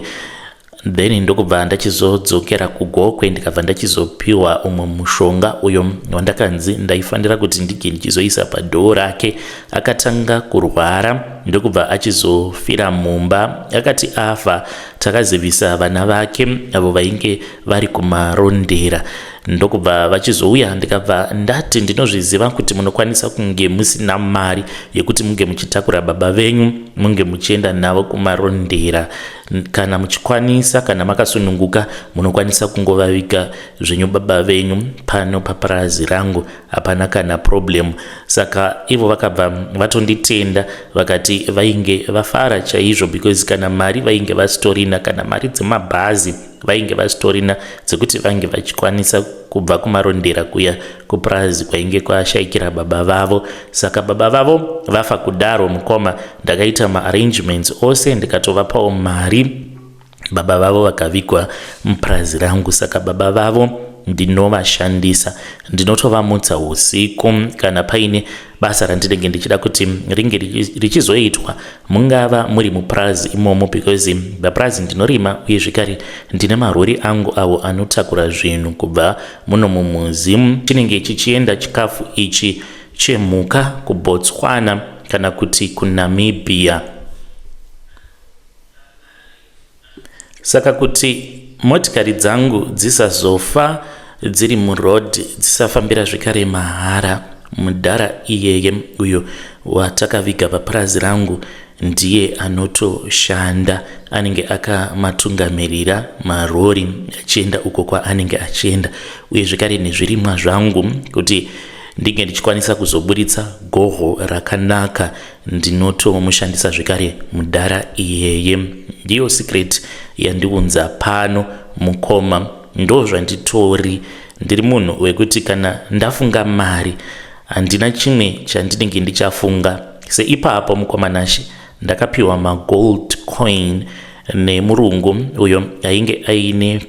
Then ndokubva ndachizodzokera kuGokwe, ndikabva ndachizopiwa umwe mushonga uyo wandakanzi ndaifanira kuti ndinge ndichizoisa padoor rake. Akatanga kurwara, ndokubva achizofira mumba. Akati afa, takazivisa vana vake avo vainge vari kuMarondera, ndokubva vachizouya. Ndikabva ndati, 'Ndinozviziva kuti munokwanisa kunge musina mari yekuti munge muchitakura baba venyu, munge muchienda navo kuMarondera. Kana muchikwanisa, kana makasununguka, munokwanisa kungovaviga zvenyu baba venyu pano papurazi rangu, hapana kana problem.' Saka ivo vakabva vatonditenda, vakati Vakati vainge vafara chaizvo because kana mari vainge vasitorina, kana mari dzemabhazi vainge vasitorina dzekuti vange vachikwanisa kubva kuMarondera kuya kupurazi kwainge kwashaikira baba vavo. Saka baba vavo vafa kudaro, mukoma, ndakaita maarrangements ose, ndikatovapawo mari, baba vavo vakavigwa mupurazi rangu. Saka baba vavo ndinovashandisa, ndinotovamutsa usiku kana paine basa randinenge ndichida kuti ringe richizoitwa, mungava muri mupurazi imomo, because papurazi ndinorima uye zvekare ndine marori angu avo anotakura zvinhu kubva muno mumuzi. Chinenge chichienda chikafu ichi chemhuka kuBotswana kana kuti kuNamibia. Saka kuti motikari dzangu dzisazofa dziri muroad, dzisafambira zvekare mahara, mudhara iyeye uyo watakaviga papurazi rangu ndiye anotoshanda, anenge akamatungamirira marori achienda uko kwaanenge achienda, uye zvekare nezvirimwa zvangu kuti ndinge ndichikwanisa kuzoburitsa goho rakanaka, ndinotomushandisa zvekare mudhara iyeye. Ndiyo secret yandiunza pano, mukoma. Ndo zvanditori, ndiri munhu wekuti kana ndafunga mari, handina chimwe chandinenge ndichafunga. Seipapo, mukoma Nashe, ndakapiwa magold coin nemurungu uyo ainge aine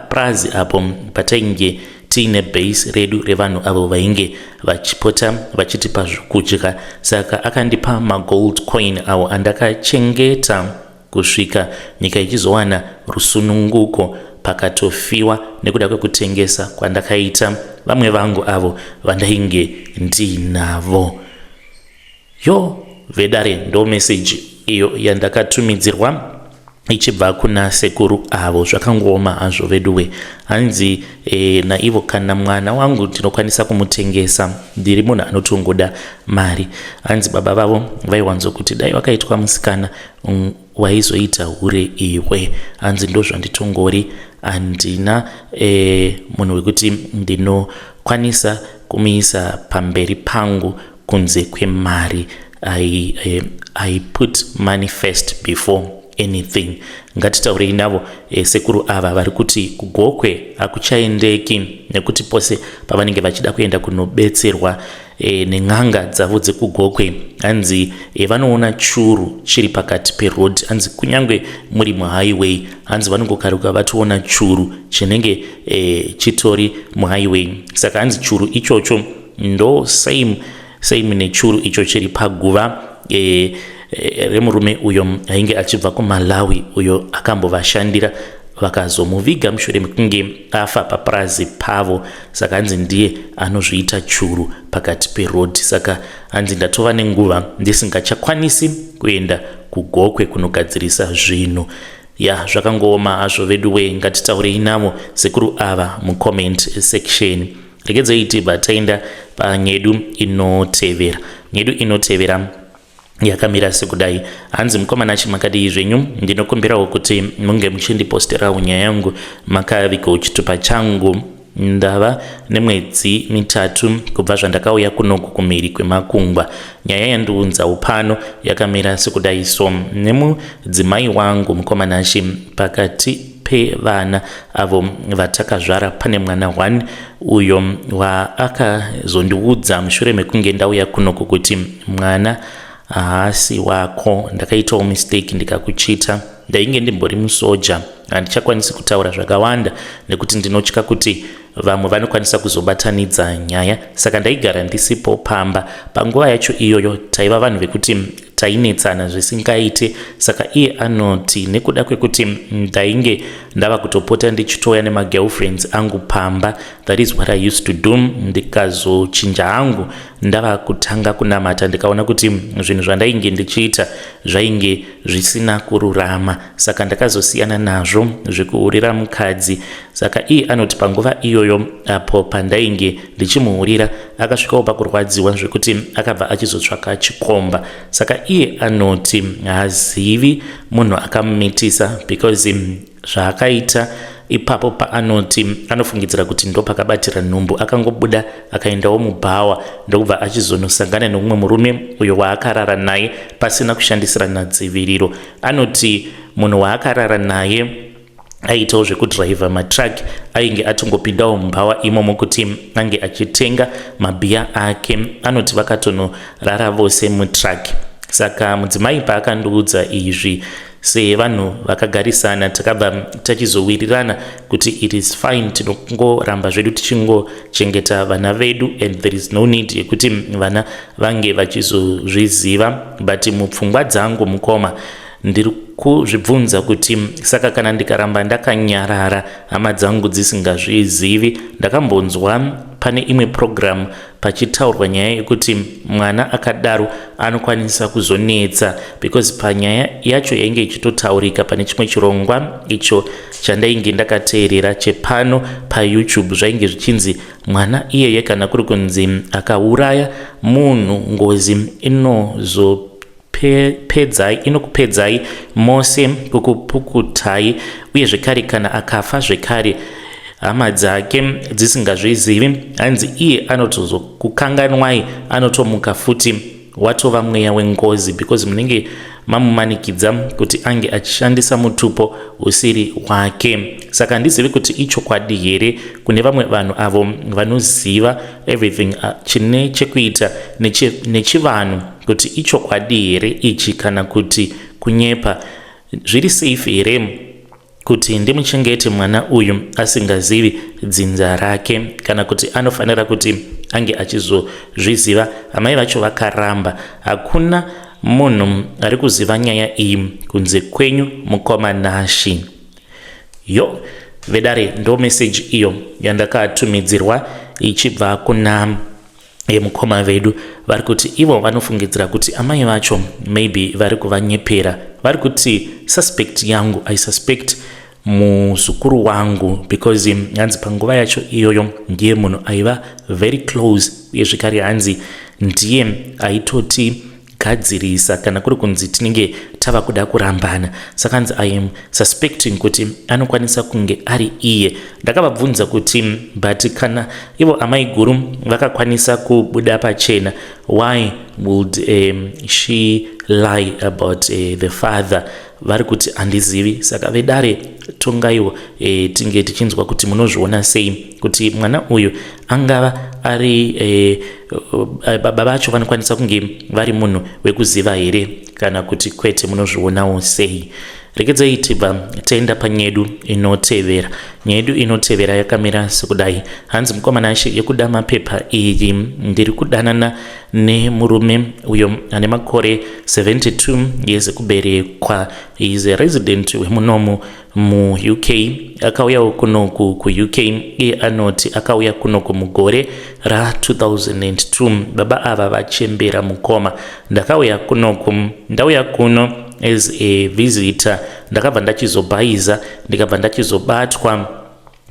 prazi apo patainge tiine base redu revanhu avo vainge vachipota vachitipa zvokudya. Saka akandipa magold coin avo andakachengeta kusvika nyika ichizowana rusununguko, pakatofiwa nekuda kwekutengesa kwandakaita vamwe vangu avo vandainge ndinavo. Yo, vedare, ndo meseji iyo yandakatumidzirwa ichibva kuna sekuru avo. Zvakangooma hazvo veduwe. Hanzi naivo, kana mwana wangu ndinokwanisa kumutengesa, ndiri munhu anotongoda mari. Hanzi baba vavo vaiwanzokuti dai wakaitwa musikana waizoita hure iwe. Hanzi ndo zvanditongori, handina munhu wekuti ndinokwanisa kumuisa pamberi pangu kunze kwemari. I put money first before anything. Ngatitaurei navo sekuru ava vari kuti kuGokwe hakuchaendeki nekuti pose pavanenge vachida kuenda kunobetserwa nen'anga dzavo dzekuGokwe, hanzi vanoona churu chiri pakati peroad. Hanzi kunyange muri muhighway, hanzi vanongokaruka vatoona churu chinenge chitori muhighway. Saka hanzi churu ichocho ndo same same nechuru icho chiri paguva remurume uyo ainge achibva kuMalawi, uyo akambovashandira, vakazomuviga mushure mekunge afa papurazi pavo. Saka hanzi ndiye anozviita churu pakati peroad. Saka hanzi ndatova nenguva ndisingachakwanisi kuenda kuGokwe kunogadzirisa zvinhu. Ya, zvakangooma hazvo vedu we. Ngatitaurei navo sekuru ava mucomment section. Regedzei tibva taenda panyedu inotevera. Nyedu inotevera yakamira sekudai. Hanzi, "Mukoma Nashe, makadii zvenyu? Ndinokumbirawo kuti munge muchindiposterawo nyaya yangu makavigawo chitupa changu. Ndava nemwedzi 3 kubva zvandakauya kunoku kumhiri kwemakungwa. Nyaya yandiunzawo pano yakamira sekudai so. Nemudzimai wangu, mukoma Nashe, pakati pevana avo vatakazvara pane mwana 1 uyo waakazondiudza mushure mekunge ndauya kunoku kuti mwana haasi wako. Ndakaitawo mistake ndikakuchita, ndainge ndimbori musoja. Handichakwanisi kutaura zvakawanda nekuti ndinotya kuti vamwe vanokwanisa kuzobatanidza nyaya. Saka ndaigara ndisipo pamba panguva yacho iyoyo. Taiva vanhu vekuti tainetsana zvisingaite. Saka iye anoti nekuda kwekuti ndainge ndava kutopota ndichitoya nemagirlfriends angu pamba, that is what I used to do, ndikazochinja hangu ndava kutanga kunamata, ndikaona kuti zvinhu zvandainge ndichiita zvainge zvisina kururama. Saka ndakazosiyana nazvo zvekuhurira mukadzi." Saka iye anoti panguva iyoyo apo pandainge ndichimuhurira, akasvikawo pakurwadziwa zvekuti akabva achizotsvaka chikomba. Saka iye anoti haazivi munhu akamumitisa because zvaakaita. ipapo paanoti anofungidzira kuti ndopakabatira nhumbu. Akangobuda akaendawo mubhawa, ndokubva achizonosangana neumwe murume uyo waakarara naye pasina kushandisirana dziviriro. Anoti munhu waakarara naye aitawo zvekudhiraivha matruck, ainge atongopindawo mubhawa imomo kuti ange achitenga mabhiya ake. Anoti vakatonorara vose mutruck. Saka mudzimai paakandiudza izvi, sevanhu vakagarisana, takabva tachizowirirana kuti it is fine, tinongoramba zvedu tichingochengeta vana vedu and there is no need yekuti vana vange vachizozviziva. But mupfungwa dzangu, mukoma, ndiri kuzvibvunza kuti saka kana ndikaramba ndakanyarara, hama dzangu dzisingazvizivi, ndakambonzwa pane imwe program pachitaurwa nyaya yekuti mwana akadaro anokwanisa kuzonetsa, because panyaya yacho yainge ichitotaurika pane chimwe chirongwa icho chandainge ndakateerera chepano paYouTube, zvainge zvichinzi mwana iyeye kana kuri kunzi akauraya munhu, ngozi inozo pedzai, inokupedzai mose, kukupukutai. Uye zvekare kana akafa zvekare, hama dzake dzisingazvizivi, hanzi iye anotozokukanganwai, anotomuka futi watova mweya wengozi, because munenge mamumanikidza kuti ange achishandisa mutupo usiri wake. Saka handizivi kuti ichokwadi here. Kune vamwe vanhu avo vanoziva everything chine chekuita nechivanhu, kuti ichokwadi here ichi kana kuti kunyepa? Zviri safe here kuti ndimuchengete mwana uyu asingazivi dzinza rake, kana kuti anofanira kuti ange achizozviziva? Amai vacho vakaramba. Hakuna munhu ari kuziva nyaya iyi kunze kwenyu, mukoma Nashi. Yo, vedare, ndo meseji iyo yandakatumidzirwa ichibva kuna mukoma vedu. Vari kuti ivo vanofungidzira kuti amai vacho maybe vari kuvanyepera. Vari kuti suspect yangu, I suspect muzukuru wangu, because hanzi panguva yacho iyoyo ndiye munhu aiva very close, uye zvekare hanzi ndiye aitoti gadzirisa kana kuri kunzi tinenge tava kuda kurambana. Saka hanzi I am suspecting kuti anokwanisa kunge ari iye. Ndakavabvunza kuti but kana ivo amai guru vakakwanisa kubuda pachena, why would she lie about the father? Vari kuti handizivi. Saka vedare, tongaiwo tinge tichinzwa kuti munozviona sei kuti mwana uyu angava ari baba vacho vanokwanisa kunge vari munhu wekuziva here kana kuti kwete? Munozvionawo sei? Regedzai tibva taenda panyedu inotevera. Nyaya yedu inotevera yakamira sekudai. Hanzi, "Mukoma Nashe, yekuda mapepa iyi, ndiri kudanana nemurume uyo ane makore 72 years ekuberekwa. Is a resident wemunomu muUK, akauyawo kunoku kuUK. Iye anoti akauya kunoku mugore ra2002. Baba ava vachembera, mukoma. Ndakauya kunoku, ndauya kuno as a visitor, ndakabva ndachizobhaiza, ndikabva ndachizobatwa.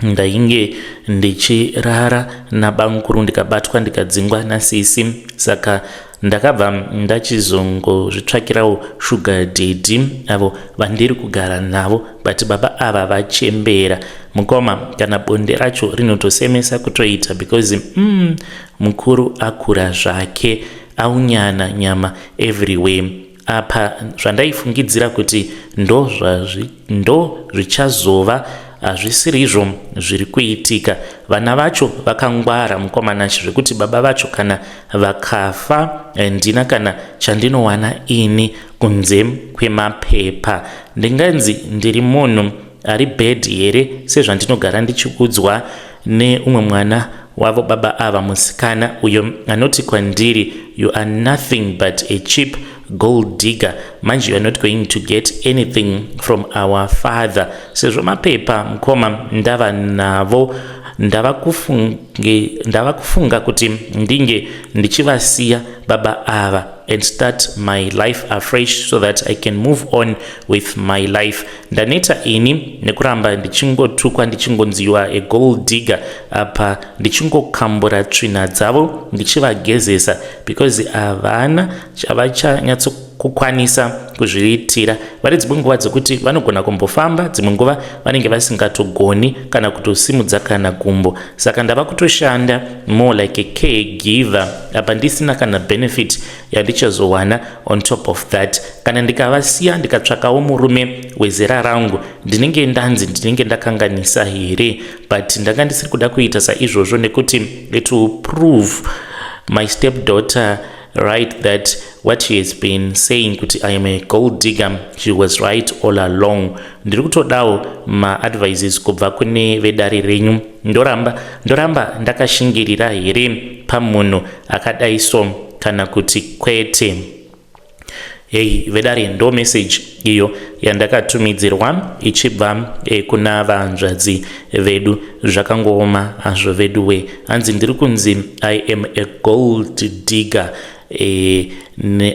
Ndainge ndichirara nabamukuru, ndikabatwa, ndikadzingwa nasisi. Saka ndakabva ndachizongozvitsvakirawo sugar daddy avo vandiri kugara navo. But baba ava vachembera, mukoma, kana bonde racho rinotosemesa kutoita, because mukuru akura zvake, aunyana nyama everywhere. Apa zvandaifungidzira kuti ndo zvichazova hazvisiri izvo zviri kuitika. Vana vacho vakangwara, mukoma Nashi, zvekuti baba vacho kana vakafa, ndina kana chandinowana ini kunze kwemapepa. Ndinganzi ndiri munhu ari bad here, sezvandinogara ndichiudzwa neumwe mwana wavo baba ava, musikana uyo anoti kwandiri, 'You are nothing but a cheap gold digger. Manje you are not going to get anything from our father.' Sezvo mapepa, mukoma, ndava navo, ndava kufunga kuti ndinge ndichivasiya baba ava." And start my life afresh so that I can move on with my life. Ndaneta ini nekuramba ndichingotukwa, ndichingonziwa a gold digger, apa ndichingokambura tsvina dzavo ndichivagezesa, because havana chavachanyatsokukwanisa kuzviitira. Vari dzimwe nguva dzekuti vanogona kumbofamba, dzimwe nguva vanenge vasingatogoni kana kutosimudza kana gumbo. Saka ndava kutoshanda more like a caregiver, apa ndisina kana benefit yandichazowana. On top of that, kana ndikavasiya ndikatsvakawo murume wezera rangu, ndinenge ndanzi ndinenge ndakanganisa here? But ndanga ndisiri kuda kuita saizvozvo nekuti it will prove my step daughter right, that what she has been saying kuti I am a gold digger, she was right all along. Ndiri kutodawo maadvices kubva kune vedare renyu. Ndoramba ndakashingirira here pamunhu akadai so, kana kuti kwete? Hei vedare, ndo message iyo yandakatumidzirwa ichibva kuna vanzvadzi vedu. Zvakangooma hazvo vedu we. Hanzi ndiri kunzi I am a gold digger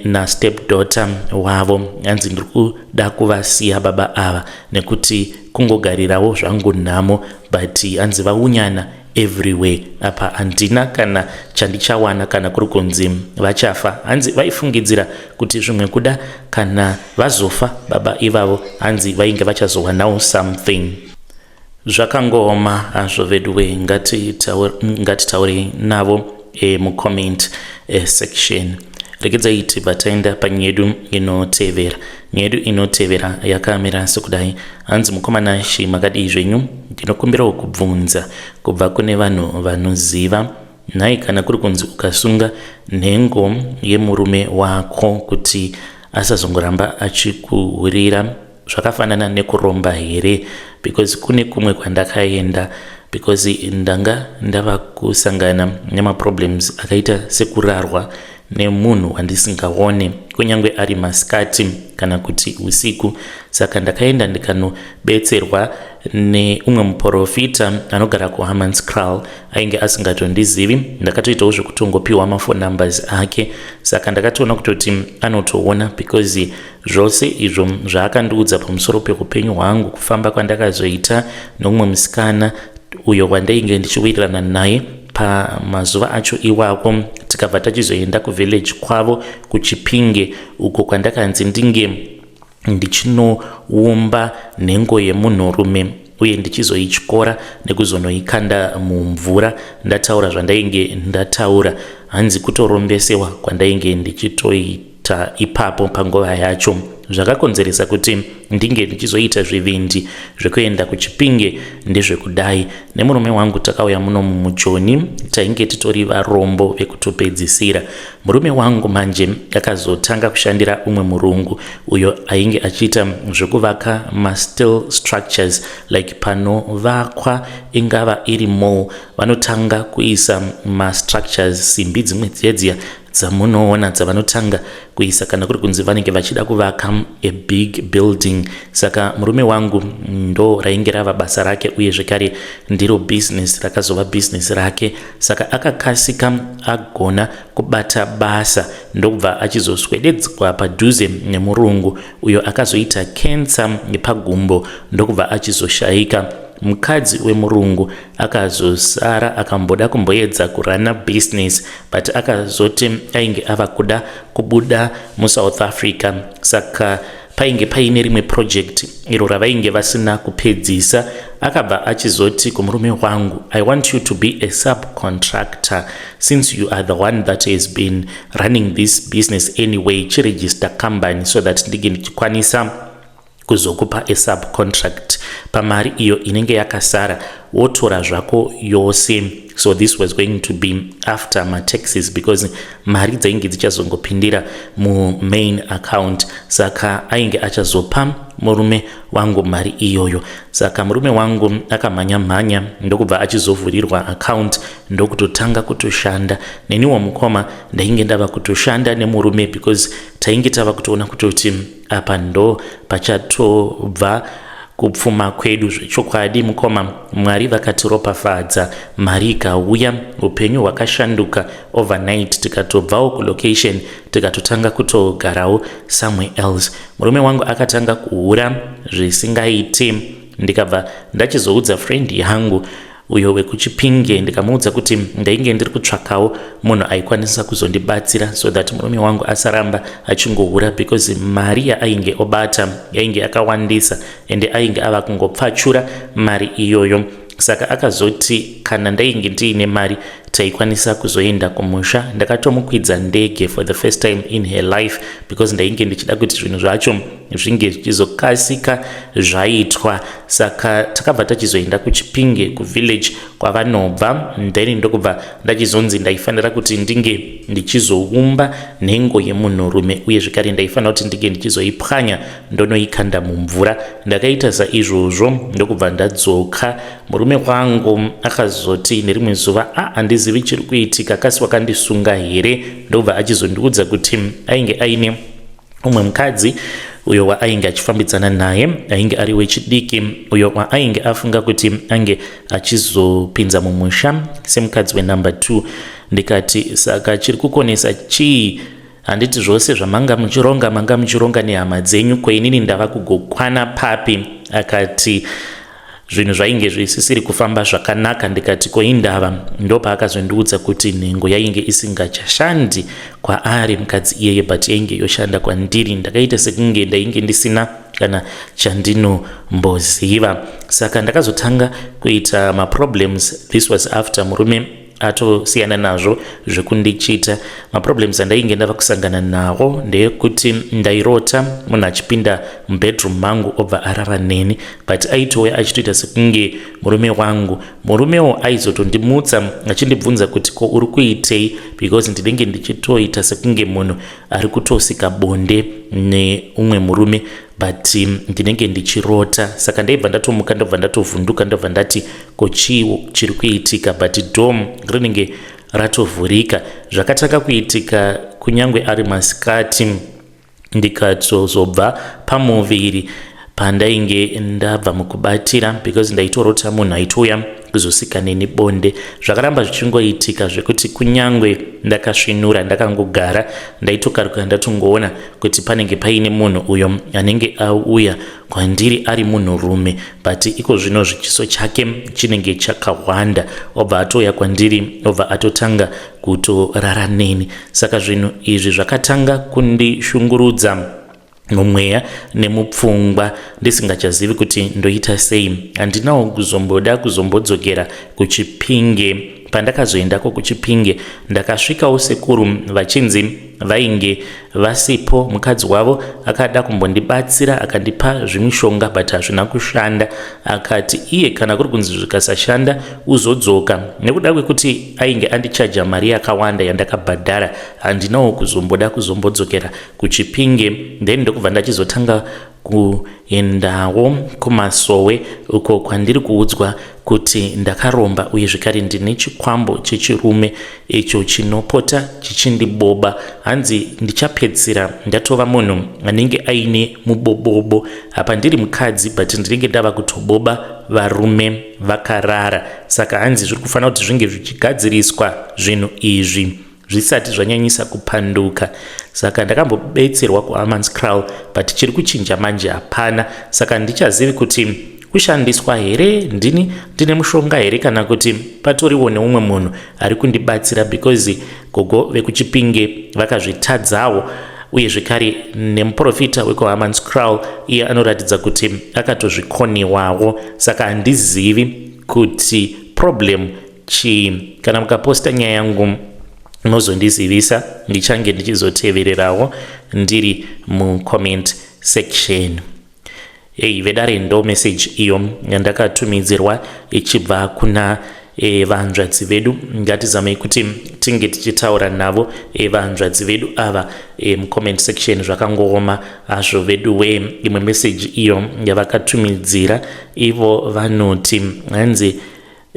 nastep daughter wavo. Hanzi ndiri kuda kuvasiya baba ava nekuti kungogarirawo zvangu nhamo, but hanzi vaunyana everywhere, apa handina kana chandichawana kana kuri kunzi vachafa. Hanzi vaifungidzira kuti zvimwe kuda kana vazofa baba ivavo, hanzi vainge vachazowanawo something. Zvakangooma hazvo veduwe. Ngatitaurei navo mucomment section. Regedzai tibva taenda panyaya yedu inotevera. Nyaya yedu inotevera yakamira sekudai. Hanzi, "Mukomana Shi, makadii zvenyu? Ndinokumbirawo kubvunza kubva kune vanhu vanoziva. Nhai, kana kuri kunzi ukasunga nhengo yemurume wako kuti asazongoramba achikuhurira, zvakafanana nekuromba here? Because kune kumwe kwandakaenda, because ndanga ndava kusangana nemaproblems akaita sekurarwa nemunhu wandisingaone, kunyange ari masikati kana kuti usiku. Saka ndakaenda ndikanobetserwa neumwe muprofita anogara kuHammanskraal. Ainge asingatondizivi. Ndakatoitawo zvekutongopiwa maphone numbers ake. Saka ndakatoona kutoti anotoona, because zvose izvo zvaakandiudza pamusoro peupenyu hwangu, kufamba kwandakazoita neumwe musikana uyo wandainge ndichiwirirana naye pamazuva acho iwako, tikabva tachizoenda kuvillage kwavo kuChipinge, uko kwandakanzi ndinge ndichinoumba nhengo yemunhurume uye ndichizoityora nekuzonoikanda mumvura ndataura zvandainge ndataura. Hanzi kutorombesewa kwandainge ndichitoita ipapo panguva yacho zvakakonzeresa kuti ndinge ndichizoita zvivindi zvekuenda kuChipinge ndezvekudai. Nemurume wangu takauya muno mumuJoni, tainge titori varombo vekutopedzisira. Murume wangu manje akazotanga kushandira umwe murungu uyo ainge achiita zvekuvaka masteel structures, like panovakwa, ingava iri mall, vanotanga kuisa mastructures, simbi dzimwe dziya dzamunoona dzavanotanga kuisa kana kuri kunzi vanenge vachida kuvaka a big building. Saka murume wangu ndo rainge rava basa rake, uye zvekare ndiro business rakazova business rake. Saka akakasika agona kubata basa, ndokubva achizoswededzwa padhuze nemurungu uyo akazoita kensa yepagumbo, ndokubva achizoshayika. Mukadzi wemurungu akazosara, akamboda kumboedza kurana business, but akazoti ainge ava kuda kubuda muSouth Africa. Saka painge paine rimwe project iro ravainge vasina kupedzisa. Akabva achizoti kumurume wangu, 'I want you to be a subcontractor since you are the one that has been running this business anyway. Chiregister company so that ndinge ndichikwanisa kuzokupa a subcontract. Pamari iyo inenge yakasara, wotora zvako yose.' So this was going to be after mataxes, because mari dzainge dzichazongopindira mumain account. Saka ainge achazopa murume wangu mari iyoyo. Saka murume wangu akamhanya mhanya, ndokubva achizovhurirwa account, ndokutotanga kutoshanda. Neniwo mukoma ndainge ndava kutoshanda nemurume, because tainge tava kutoona kutoti apa ndo pachatobva Kupfuma kwedu zvechokwadi mukoma Mwari vakatiropafadza mari ikauya upenyu hwakashanduka overnight tikatobvawo kulocation tikatotanga kutogarawo somewhere else. Murume wangu akatanga kuhura zvisingaiti ndikabva ndachizoudza friend yangu uyo wekuChipinge ndikamuudza kuti ndainge ndiri kutsvakawo munhu aikwanisa kuzondibatsira so that murume wangu asaramba achingohura because mari yaainge obata yainge yakawandisa ende ainge ava kungopfachura mari iyoyo. Saka akazoti kana ndainge ndiine mari taikwanisa kuzoenda kumusha. Ndakatomukwidza ndege for the first time in her life because ndainge ndichida kuti zvinhu zvacho zvinge zvichizokasika zvaitwa. Saka takabva tachizoenda kuChipinge kuvillage kwavanobva, then ndokubva ndachizonzi ndaifanira kuti ndinge ndichizoumba nhengo yemunhurume uye zvekare ndaifanira kuti ndinge ndichizoipwanya ndonoikanda mumvura. Ndakaita saizvozvo ndokubva ndadzoka. Murume wangu akazoti nerimwe zuva, a handizivi chiri kuitika, kasi wakandisunga here? Ndokubva achizondiudza kuti ainge aine umwe mukadzi uyo waainge achifambidzana naye, ainge ari wechidiki, uyo waainge afunga kuti ange achizopinza mumusha semukadzi wenumber 2. Ndikati, saka chiri kukonesa chii? Handiti zvose zvamanga muchironga manga muchironga nehama dzenyu, ko inini ndava kugokwana papi? Akati zvinhu zvainge zvisisiri kufamba zvakanaka. Ndikati, koindava? Ndopaakazondiudza kuti nhengo yainge isingachashandi kwaari mukadzi iyeye, but yainge yoshanda kwandiri. Ndakaita sekunge ndainge ndisina kana chandinomboziva. Saka ndakazotanga kuita maproblems. This was after murume atosiyana nazvo zvekundichita. Maproblems andainge ndava kusangana nawo ndeyekuti ndairota munhu achipinda mubedroom mangu obva arara neni, but aitouya achitoita sekunge murume wangu. Murumewo aizotondimutsa achindibvunza kuti, ko uri kuitei? Because ndinenge ndichitoita sekunge munhu ari kutosika bonde neumwe murume, but ndinenge ndichirota. Saka ndaibva ndatomuka, ndobva ndatovhunduka, ndobva ndati, ko chii chiri kuitika? But door rinenge ratovhurika. Zvakatanga kuitika kunyange ari masikati. Ndikatozobva pamuviri pandainge ndabva mukubatira because ndaitorota munhu aitouya kuzosika neni bonde. Zvakaramba zvichingoitika zvekuti kunyange ndakasvinura ndakangogara, ndaitokaruka ndatongoona kuti panenge paine munhu uyo anenge auya kwandiri ari munhurume, but iko zvino zvichiso chake chinenge chakawanda, obva atouya kwandiri, obva atotanga kutorara neni. Saka zvinhu izvi zvakatanga kundishungurudza mumweya nemupfungwa, ndisingachazivi kuti ndoita sei. Handinawo kuzomboda kuzombodzokera kuChipinge. Pandakazoendako kuChipinge, ndakasvikawo sekuru vachinzi vainge vasipo. Mukadzi wavo akada kumbondibatsira, akandipa zvimishonga, but hazvina kushanda. Akati iye kana kuri kunzi zvikasashanda uzodzoka. Nekuda kwekuti ainge andichaja mari yakawanda yandakabhadhara, handinawo kuzomboda kuzombodzokera kuChipinge. Then ndokubva ndachizotanga kuendawo kumasowe uko kwandiri kuudzwa kuti ndakaromba uye zvekare ndine chikwambo chechirume icho chinopota chichindiboba. Hanzi ndichapedzisira ndatova munhu anenge aine mubobobo. Apa ndiri mukadzi, but ndinenge ndava kutoboba varume vakarara. Saka hanzi zviri kufanira kuti zvinge zvichigadziriswa zvinhu izvi zvisati zvanyanyisa kupanduka. Saka ndakambobetserwa kuHammanskraal, but chiri kuchinja manje hapana. Saka ndichazivi kuti kushandiswa here, ndini ndine mushonga here, kana kuti patoriwo neumwe munhu ari kundibatsira, because gogo vekuChipinge vakazvitadzawo, uye zvekare nemuprofita wekuHammanskraal iye anoratidza kuti akatozvikoniwawo. Saka handizivi kuti problem chii. Kana mukaposta nyaya yangu munozondizivisa, ndichange ndichizotevererawo ndiri mucomment section. Ei vedare, ndo message iyo yandakatumidzirwa ichibva kuna vanzvadzi vedu. Ngatizamei kuti tinge tichitaura navo vanzvadzi vedu ava mucomment section. Zvakangooma hazvo vedu we. Imwe message iyo yavakatumidzira ivo, vanoti hanzi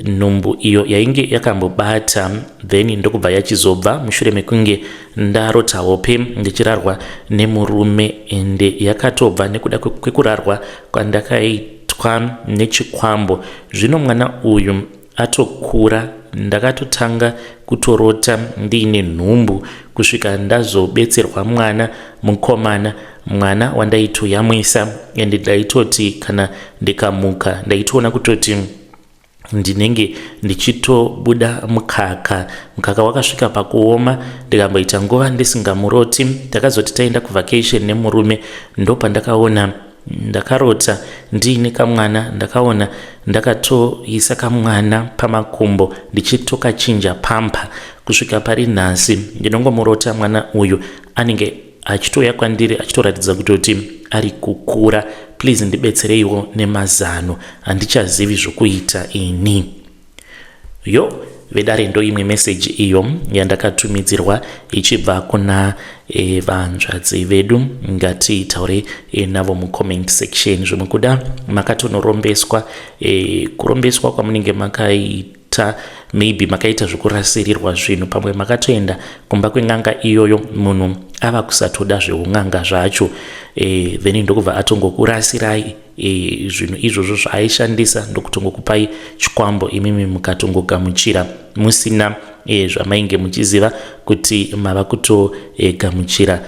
nhumbu iyo yainge yakambobata, then ndokubva yachizobva mushure mekunge ndarota hope ndichirarwa nemurume, ende yakatobva nekuda kwekurarwa kwandakaita. Ndakaitwa nechikwambo. Zvino mwana uyu atokura ndakatotanga kutorota ndiine nhumbu kusvika ndazobetserwa mwana mukomana mwana wandaitoyamwisa and ndaitoti kana ndikamuka ndaitoona kutoti ndinenge ndichitobuda mukaka. Mukaka wakasvika pakuoma ndikamboita nguva ndisingamuroti. Takazoti taenda kuvacation nemurume ndopandakaona ndakarota ndiine kamwana. Ndakaona ndakatoisa kamwana pamakumbo ndichitokachinja pamper. Kusvika pari nhasi ndinongomurota mwana uyu, anenge achitouya kwandiri achitoratidza kutoti ari kukura. Please ndibetsereiwo nemazano, handichazivi zvokuita ini. Yo vedare, ndo imwe meseji iyo yandakatumidzirwa ichibva kuna vanzvadzi vedu. Ngatitaure navo mucomment section. Zvimwe kuda makatonorombeswa, kurombeswa kwamunenge makaita, maybe makaita zvekurasirirwa zvinhu, pamwe makatoenda kumba kwen'anga iyoyo, munhu ava kusatoda zveun'anga zvacho, then ndokubva atongokurasirai zvinhu izvozvo zvaaishandisa, ndokutongokupai chikwambo, imimi mukatongogamuchira musina zvamainge muchiziva kuti mava kutogamuchira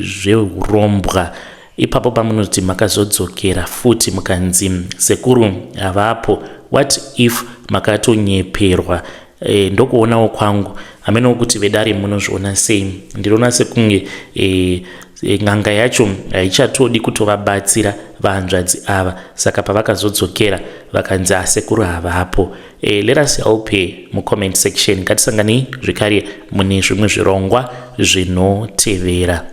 zveurombwa. Ipapo pamunoti makazodzokera futi mukanzi sekuru havapo, what if makatonyeperwa? Ndokuonawo kwangu, hamenawo kuti vedare munozviona sei. Ndinoona sekunge n'anga yacho haichatodi kutovabatsira vahanzvadzi ava, saka pavakazodzokera vakanzi asekuru havapo. Let us help her mucomment section. Ngatisanganei zvekare mune zvimwe zvirongwa zvinotevera.